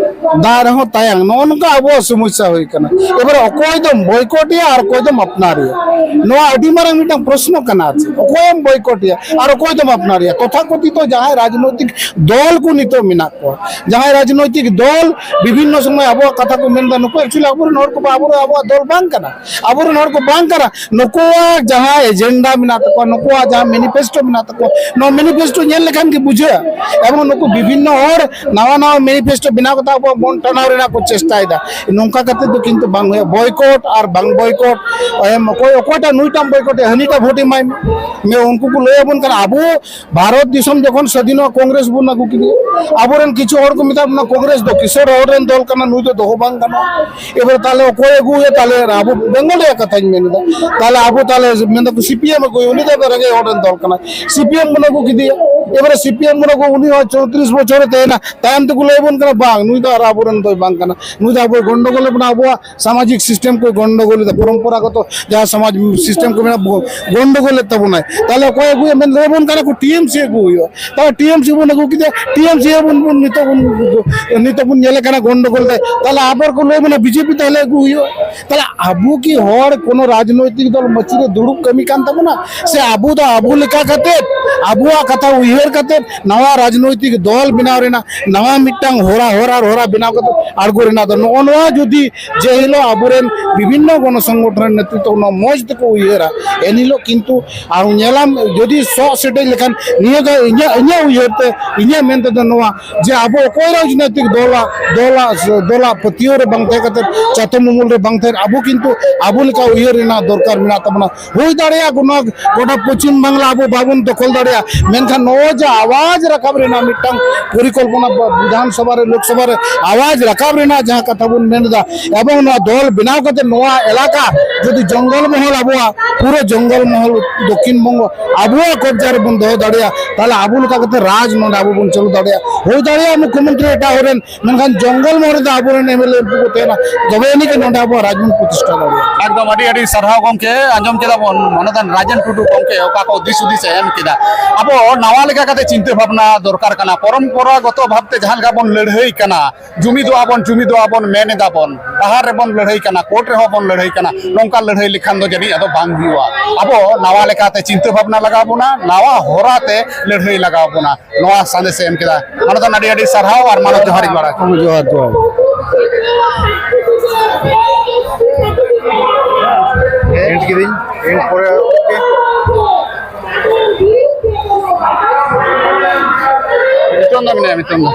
ᱫᱟᱜ ᱨᱮᱦᱚᱸ ᱛᱟᱭᱟᱝ, ᱱᱚᱜᱼᱚ ᱱᱚᱝᱠᱟ ᱟᱵᱚᱣᱟᱜ ᱥᱚᱢᱚᱥᱥᱟ ᱦᱩᱭ ᱠᱟᱱᱟ᱾ ᱮᱵᱟᱨᱮ ᱚᱠᱚᱭ ᱫᱚᱢ ᱵᱚᱭᱠᱚᱴᱮᱭᱟ ᱟᱨ ᱚᱠᱚᱭ ᱫᱚᱢ ᱟᱯᱱᱟᱨᱮᱭᱟ, ᱱᱚᱣᱟ ᱟᱹᱰᱤ ᱢᱟᱨᱟᱝ ᱢᱤᱫᱴᱟᱝ ᱯᱨᱚᱥᱱᱚ ᱠᱟᱱᱟ᱾ ᱟᱨ ᱪᱮᱫ, ᱚᱠᱚᱭᱮᱢ ᱵᱚᱭᱠᱚᱴᱮᱭᱟ ᱟᱨ ᱚᱠᱚᱭ ᱫᱚᱢ ᱟᱯᱱᱟᱨᱮᱭᱟ? ᱛᱚᱛᱷᱟᱠᱚᱛᱷᱤᱛᱚ ᱡᱟᱦᱟᱸᱭ ᱨᱟᱡᱽᱱᱳᱭᱛᱤᱠ ᱫᱚᱞ ᱠᱚ ᱱᱤᱛᱚᱜ ᱢᱮᱱᱟᱜ ᱠᱚᱣᱟ, ᱡᱟᱦᱟᱸᱭ ᱨᱟᱡᱽᱱᱳᱭᱛᱤᱠ ᱫᱚᱞ ᱵᱤᱵᱷᱤᱱᱱᱚ ᱥᱚᱢᱚᱭ ᱟᱵᱚᱣᱟᱜ ᱠᱟᱛᱷᱟ ᱠᱚ ᱢᱮᱱᱫᱟ, ᱱᱩᱠᱩ actually ᱟᱵᱚᱨᱮᱱ ᱦᱚᱲ ᱠᱚ, ᱟᱵᱚ, ᱟᱵᱚᱣᱟᱜ ᱫᱚᱞ ᱵᱟᱝ ᱠᱟᱱᱟ, ᱟᱵᱚᱨᱮᱱ ᱦᱚᱲ ᱠᱚ ᱵᱟᱝ ᱠᱟᱱᱟ᱾ ᱱᱩᱠᱩᱣᱟᱜ ᱡᱟᱦᱟᱸ ᱮᱡᱮᱱᱰᱟ ᱢᱮᱱᱟᱜ ᱛᱟᱠᱚᱣᱟ, ᱱᱩᱠᱩᱣᱟᱜ ᱡᱟᱦᱟᱸ ᱢᱮᱱᱤᱯᱷᱮᱥᱴᱳ ᱢᱮᱱᱟᱜ ᱛᱟᱠᱚᱣᱟ, ᱱᱚᱣᱟ ᱢᱮᱱᱤᱯᱷᱮᱥᱴᱳ ᱧᱮᱞ ᱞᱮᱠᱷᱟᱱ ᱜᱮ ᱵᱩᱡᱷᱟᱹᱜᱼᱟ᱾ ᱮᱵᱚᱝ ᱱᱩᱠᱩ ᱵᱤᱵᱷᱤᱱᱱᱚ ᱦᱚᱲ ᱱᱟᱣᱟ ᱱᱟᱣᱟ ᱢᱮᱱᱤᱯᱷᱮᱥᱴᱳ ᱵᱮᱱᱟᱣ ᱠᱟᱛᱮ ᱟᱵᱚᱣᱟᱜ ᱢᱚᱱ ᱴᱟᱱᱟᱣ ᱨᱮᱱᱟᱜ ᱠᱚ ᱪᱮᱥᱴᱟᱭᱮᱫᱟ᱾ ᱱᱚᱝᱠᱟ ᱠᱟᱛᱮ ᱫᱚ ᱠᱤᱱᱛᱩ ᱵᱟᱝ ᱦᱩᱭᱩᱜᱼᱟ᱾ ᱵᱚᱭᱠᱚᱴ ᱟᱨ ᱵᱟᱝ ᱵᱚᱭᱠᱚᱴ, ᱮᱢ, ᱚᱠᱚᱭ ᱚᱠᱚᱭᱴᱟᱜ ᱱᱩᱭᱴᱟᱜ ᱮᱢ ᱵᱚᱭᱠᱚᱴᱮᱭᱟ, ᱦᱟᱹᱱᱤᱴᱟᱜ ᱵᱷᱳᱴ ᱮᱢᱟᱭ ᱢᱮ᱾ ᱢᱮ, ᱩᱱᱠᱩ ᱠᱚ ᱞᱟᱹᱭ ᱟᱵᱚᱱ ᱠᱟᱱᱟ, ᱟᱵᱚ ᱵᱷᱟᱨᱚᱛ ᱫᱤᱥᱚᱢ ᱡᱚᱠᱷᱚᱱ ᱥᱟᱹᱫᱷᱤᱱᱚᱜᱼᱟ, ᱠᱚᱝᱜᱨᱮᱥ ᱵᱚᱱ ᱟᱹᱜᱩ ᱠᱮᱫᱮᱭᱟ᱾ ᱟᱵᱚᱨᱮᱱ ᱠᱤᱪᱷᱩ ᱦᱚᱲ ᱠᱚ ᱢᱮᱛᱟᱜ ᱵᱚᱱᱟ, "ᱠᱚᱝᱜᱨᱮᱥ ᱫᱚ ᱠᱤᱥᱳᱨ ᱦᱚᱲ ᱨᱮᱱ ᱫᱚᱞ ᱠᱟᱱᱟ, ᱱᱩᱭ ᱫᱚ ᱫᱚᱦᱚ ᱵᱟᱝ ᱜᱟᱱᱚᱜᱼᱟ᱾" ᱮᱵᱟᱨ ᱛᱟᱦᱞᱮ ᱚᱠᱚᱭ ᱟᱹᱜᱩᱭᱟ? ᱛᱟᱦᱞᱮ ᱟᱵᱚ ᱵᱮᱝᱜᱚᱞ ᱨᱮᱭᱟᱜ ᱠᱟᱛᱷᱟᱧ ᱢᱮᱱ ᱮᱫᱟ, ᱛᱟᱦᱞᱮ ᱟᱵᱚ ᱛᱟᱦᱞᱮ ᱢᱮᱱ ᱫᱟᱠᱚ ᱥᱤ ᱯᱤ ᱮᱢ ᱟᱹᱜᱩᱭᱟ, ᱩᱱᱤ ᱫᱚ ᱨᱮᱸᱜᱮᱡ ᱦᱚᱲ ᱨᱮᱱ ᱫᱚᱞ ᱠᱟᱱᱟ᱾ ᱥᱤ ᱯᱤ ᱮᱢ ᱵᱚᱱ ᱟᱹᱜᱩ ᱠᱮᱫᱮᱭᱟ, ᱮᱵᱟᱨᱮ ᱥᱤ ᱯᱤ ᱮᱢ ᱵᱚᱱ ᱟᱹᱜᱩ, ᱩᱱᱤ ᱦᱚᱸ ᱪᱳᱭᱛᱨᱤᱥ ᱵᱚᱪᱷᱚᱨᱮ ᱛᱟᱦᱮᱱᱟ, ᱛᱟᱭᱚᱢ ᱛᱮᱠᱚ ᱞᱟᱹᱭ ᱟᱵᱚᱱ ᱠᱟᱱᱟ, "ᱵᱟᱝ, ᱱᱩᱭ ᱫᱚ ᱟᱨ ᱟᱵᱚᱨᱮᱱ ᱫᱚᱭ ᱵᱟᱝ ᱠᱟᱱᱟ, ᱱᱩᱭ ᱫᱚ ᱟᱵᱚᱭ ᱜᱚᱱᱰᱚᱜᱳᱞ ᱮᱫ ᱵᱚᱱᱟ, ᱟᱵᱚᱣᱟᱜ ᱥᱟᱢᱟᱡᱤᱠ ᱥᱤᱥᱴᱮᱢ ᱠᱚ ᱜᱚᱱᱰᱚᱜᱳᱞ ᱮᱫᱟ, ᱯᱚᱨᱚᱢᱯᱚᱨᱟᱜᱚᱛᱚ ᱡᱟᱦᱟᱸ ᱥᱚᱢᱟᱡᱽ ᱥᱤᱥᱴᱮᱢ ᱠᱚ ᱢᱮᱱᱟᱜᱼᱟ, ᱵᱚ-, ᱜᱚᱱᱰᱚᱜᱳᱞ ᱮᱫ ᱛᱟᱵᱚᱱᱟᱭ᱾" ᱛᱟᱦᱞᱮ ᱚᱠᱚᱭ ᱟᱹᱜᱩᱭᱟ? ᱢᱮᱱ ᱞᱟᱹᱭ ᱟᱵᱚᱱ ᱠᱟᱱᱟ ᱠᱚ, "ᱴᱤ ᱮᱢ ᱥᱤ ᱟᱹᱜᱩ ᱦᱩᱭᱩᱜᱼᱟ᱾" ᱛᱟᱦᱞᱮ ᱴᱤ ᱮᱢ ᱥᱤ ᱵᱚᱱ ᱟᱹᱜᱩ ᱠᱮᱫᱟ, ᱴᱤ ᱮᱢ ᱥᱤ ᱵᱚᱱ, ᱵᱚᱱ ᱱᱤᱛᱚᱜ ᱵᱚᱱ, ᱱᱤᱛᱚᱜ ᱵᱚᱱ ᱧᱮᱞᱮ ᱠᱟᱱᱟ ᱜᱚᱱᱰᱚᱜᱳᱞ ᱫᱟᱭ᱾ ᱛᱟᱦᱞᱮ ᱟᱵᱟᱨ ᱠᱚ ᱞᱟᱹᱭ ᱵᱚᱱᱟ ᱵᱤ ᱡᱮ ᱯᱤ ᱛᱟᱦᱞᱮ ᱟᱹᱜᱩ ᱦᱩᱭᱩᱜᱼᱟ᱾ ᱛᱟᱦᱞᱮ ᱟᱵᱚ ᱠᱤ ᱦᱚᱲ ᱠᱳᱱᱳ ᱨᱟᱡᱽᱱᱳᱭᱛᱤᱠ ᱫᱚᱞ ᱢᱟᱹᱪᱤ ᱨᱮ ᱫᱩᱲᱩᱵ ᱠᱟᱹᱢᱤ ᱠᱟᱱ ᱛᱟᱵᱚᱱᱟ? ᱥᱮ ᱟᱵᱚ ᱫᱚ ᱟᱵᱚ ᱞᱮᱠᱟ ᱠᱟᱛᱮ, ᱟᱵᱚᱣᱟᱜ ᱠᱟᱛᱷᱟ ᱩᱭᱦᱟᱹᱨ ᱠᱟᱛᱮ ᱱᱟᱣᱟ ᱨᱟᱡᱽᱱᱳᱭᱛᱤᱠ ᱫᱚᱞ ᱵᱮᱱᱟᱣ ᱨᱮᱱᱟᱜ, ᱱᱟᱣᱟ ᱢᱤᱫᱴᱟᱝ ᱦᱚᱨᱟ, ᱦᱚᱨᱟ, ᱦᱚᱨᱟ ᱵᱮᱱᱟᱣ ᱠᱟᱛᱮ ᱟᱬᱜᱚ ᱨᱮᱱᱟᱜ ᱫᱚ, ᱱᱚᱜᱼᱚ ᱱᱚᱣᱟ ᱡᱩᱫᱤ ᱡᱮ ᱦᱤᱞᱳᱜ ᱟᱵᱚᱨᱮᱱ ᱵᱤᱵᱷᱤᱱᱱᱚ ᱜᱚᱱᱚ ᱥᱚᱝᱜᱚᱴᱷᱚᱱ ᱨᱮᱱ ᱱᱮᱛᱨᱤᱛᱵ ᱱᱚᱣᱟ ᱢᱚᱡᱽ ᱛᱮᱠᱚ ᱩᱭᱦᱟᱹᱨᱟ, ᱮᱱᱦᱤᱞᱳᱜ ᱠᱤᱱᱛᱩ ᱟᱨ ᱧᱮᱞᱟᱢ ᱡᱩᱫᱤ ᱥᱚᱜ ᱥᱮᱴᱮᱡ ᱞᱮᱠᱷᱟᱱ, ᱱᱤᱭᱟᱹ ᱫᱚ ᱤᱧᱟᱹᱜ, ᱤᱧᱟᱹᱜ ᱩᱭᱦᱟᱹᱨ ᱛᱮ, ᱤᱧᱟᱹᱜ ᱢᱮᱱ ᱛᱮᱫᱚ ᱱᱚᱣᱟ ᱡᱮ ᱟᱵᱚ ᱚᱠᱚᱭ ᱨᱟᱡᱽᱱᱳᱭᱛᱤᱠ ᱫᱚᱞᱟᱜ, ᱫᱚᱞᱟᱜ, ᱫᱚᱞᱟᱜ ᱯᱟᱹᱛᱭᱟᱹᱣ ᱨᱮ ᱵᱟᱝ ᱛᱟᱦᱮᱸ ᱠᱟᱛᱮ, ᱪᱟᱛᱚᱢ ᱩᱢᱩᱞ ᱨᱮ ᱵᱟᱝ ᱛᱟᱦᱮᱸ, ᱟᱵᱚ ᱠᱤᱱᱛᱩ ᱟᱵᱚ ᱞᱮᱠᱟ ᱩᱭᱦᱟᱹᱨ ᱨᱮᱱᱟᱜ ᱫᱚᱨᱠᱟᱨ ᱢᱮᱱᱟᱜ ᱛᱟᱵᱚᱱᱟ᱾ ᱦᱩᱭ ᱫᱟᱲᱮᱭᱟᱜᱼᱟ ᱱᱚᱣᱟ ᱜᱚᱴᱟ ᱯᱚᱪᱷᱤᱢ ᱵᱟᱝᱞᱟ ᱟᱵᱚ ᱵᱟᱵᱚᱱ ᱫᱚᱠᱷᱚᱞ ᱫᱟᱲᱮᱭᱟᱜᱼᱟ, ᱢᱮᱱᱠᱷᱟᱱ ᱱᱚᱜᱼᱚᱭ ᱡᱮ ᱟᱣᱟᱡ ᱨᱟᱠᱟᱵ ᱨᱮᱱᱟᱜ ᱢᱤᱫᱴᱟᱝ ᱯᱚᱨᱤᱠᱚᱞᱯᱚᱱᱟ, ᱵᱟ-, ᱵᱤᱫᱷᱟᱱ ᱥᱚᱵᱷᱟ ᱨᱮ, ᱞᱳᱠ ᱥᱚᱵᱷᱟ ᱨᱮ ᱟᱣᱟᱡ ᱨᱟᱠᱟᱵ ᱨᱮᱱᱟᱜ ᱡᱟᱦᱟᱸ ᱠᱟᱛᱷᱟ ᱵᱚᱱ ᱢᱮᱱ ᱮᱫᱟ, ᱮᱵᱚᱝ ᱱᱚᱣᱟ ᱫᱚᱞ ᱵᱮᱱᱟᱣ ᱠᱟᱛᱮ ᱱᱚᱣᱟ ᱮᱞᱟᱠᱟ ᱡᱩᱫᱤ ᱡᱚᱝᱜᱚᱞ ᱢᱚᱦᱚᱞ, ᱟᱵᱚᱣᱟᱜ ᱯᱩᱨᱟᱹ ᱡᱚᱝᱜᱚᱞ ᱢᱚᱦᱚᱞ ᱫᱚᱠᱷᱤᱱ ᱵᱚᱝᱜᱚ ᱟᱵᱚᱣᱟᱜ ᱠᱚᱵᱡᱟ ᱨᱮᱵᱚᱱ ᱫᱚᱦᱚ ᱫᱟᱲᱮᱭᱟᱜᱼᱟ, ᱛᱟᱦᱚᱞᱮ ᱟᱵᱚ ᱞᱮᱠᱟ ᱠᱟᱛᱮ ᱨᱟᱡᱽ ᱱᱚᱰᱮ ᱟᱵᱚ ᱵᱚᱱ ᱪᱟᱹᱞᱩ ᱫᱟᱲᱮᱭᱟᱜᱼᱟ᱾ ᱦᱩᱭ ᱫᱟᱲᱮᱭᱟᱜᱼᱟ ᱢᱩᱠᱷᱭᱚᱢᱚᱱᱛᱨᱤ ᱮᱴᱟᱜ ᱦᱚᱲ ᱨᱮᱱ, ᱢᱮᱱᱠᱷᱟᱱ ᱡᱚᱝᱜᱚᱞ ᱢᱚᱦᱚᱞ ᱨᱮᱫᱚ ᱟᱵᱚᱨᱮᱱ M L A M P ᱠᱚ ᱛᱟᱦᱮᱱᱟ, ᱛᱚᱵᱮ ᱟᱹᱱᱤᱡ ᱜᱮ ᱱᱚᱰᱮ ᱟᱵᱚᱣᱟᱜ ᱨᱟᱡᱽ ᱵᱚᱱ ᱯᱨᱚᱛᱤᱥᱴᱷᱟ ᱫᱟᱲᱮᱭᱟᱜᱼᱟ᱾ ᱮᱠᱫᱚᱢ ᱟᱹᱰᱤ ᱟᱹᱰᱤ ᱥᱟᱨᱦᱟᱣ ᱜᱚᱢᱠᱮ᱾ ᱟᱸᱡᱚᱢ ᱠᱮᱫᱟ ᱵᱚᱱ ᱢᱟᱱᱚᱛᱟᱱ ᱨᱟᱡᱮᱱ ᱴᱩᱰᱩ ᱜᱚᱢᱠᱮ ᱚᱠᱟ ᱠᱚ ᱫᱤᱥ ᱦᱩᱫᱤᱥ ᱮ ᱮᱢ ᱠᱮᱫᱟ᱾ ᱟᱵᱚ ᱱᱟᱣᱟ ᱞᱮᱠᱟ ᱠᱟᱛᱮ ᱪᱤᱱᱛᱟᱹ ᱵᱷᱟᱵᱽᱱᱟ ᱫᱚᱨᱠᱟᱨ ᱠᱟᱱᱟ᱾ ᱯᱚᱨᱚᱢᱯᱚᱨᱟᱜᱚᱛᱚ ᱵᱷᱟᱵᱽᱛᱮ ᱡᱟᱦᱟᱸ ᱞᱮᱠᱟ ᱵᱚᱱ ᱞᱟᱹᱲᱦᱟᱹᱭ ᱠᱟᱱᱟ, ᱡᱩᱢᱤᱫᱚᱜ ᱟᱵᱚᱱ, ᱡᱩᱢᱤᱫᱚᱜ ᱟᱵᱚᱱ ᱢᱮᱱ ᱮᱫᱟ ᱵᱚᱱ, ᱰᱟᱦᱟᱨ ᱨᱮᱵᱚᱱ ᱞᱟᱹᱲᱦᱟᱹᱭ ᱠᱟᱱᱟ, ᱠᱳᱨᱴ ᱨᱮᱦᱚᱸ ᱵᱚᱱ ᱞᱟᱹᱲᱦᱟᱹᱭ ᱠᱟᱱᱟ, ᱱᱚᱝᱠᱟ ᱞᱟᱹᱲᱦᱟᱹᱭ ᱞᱮᱠᱷᱟᱱ ᱫᱚ ᱡᱟᱹᱱᱤᱡ ᱟᱫᱚ ᱵᱟᱝ ᱦᱩᱭᱩᱜᱼᱟ᱾ ᱟᱵᱚ ᱱᱟᱣᱟ ᱞᱮᱠᱟᱛᱮ ᱪᱤᱱᱛᱟᱹ ᱵᱷᱟᱵᱽᱱᱟ ᱞᱟᱜᱟᱣ ᱵᱚᱱᱟ, ᱱᱟᱣᱟ ᱦᱚᱨᱟ ᱛᱮ ᱞᱟᱹᱲᱦᱟᱹᱭ ᱞᱟᱜᱟᱣ ᱵᱚᱱᱟ᱾ ᱱᱚᱣᱟ ᱥᱟᱸᱫᱮᱥ ᱮ ᱮᱢ ᱠᱮᱫᱟ᱾ ᱢᱟᱱᱚᱛᱟᱱ ᱟᱹᱰᱤ ᱟᱹᱰᱤ ᱥᱟᱨᱦᱟᱣ ᱟᱨ ᱢᱟᱱᱚᱛ ᱡᱚᱦᱟᱨ ᱤᱧ ᱵᱟᱲᱟ᱾ ᱡᱚᱦᱟᱨ, ᱡᱚᱦᱟᱨ᱾ ᱮᱱᱰ ᱠᱤᱫᱟᱹᱧ, ᱮᱱᱰ ᱯᱚᱨᱮ, ᱳᱠᱮ᱾ ᱢᱤᱛᱚᱱ ᱫᱟ ᱢᱮᱱᱟᱭᱟ, ᱢᱤᱛᱚᱱ ᱫᱟ᱾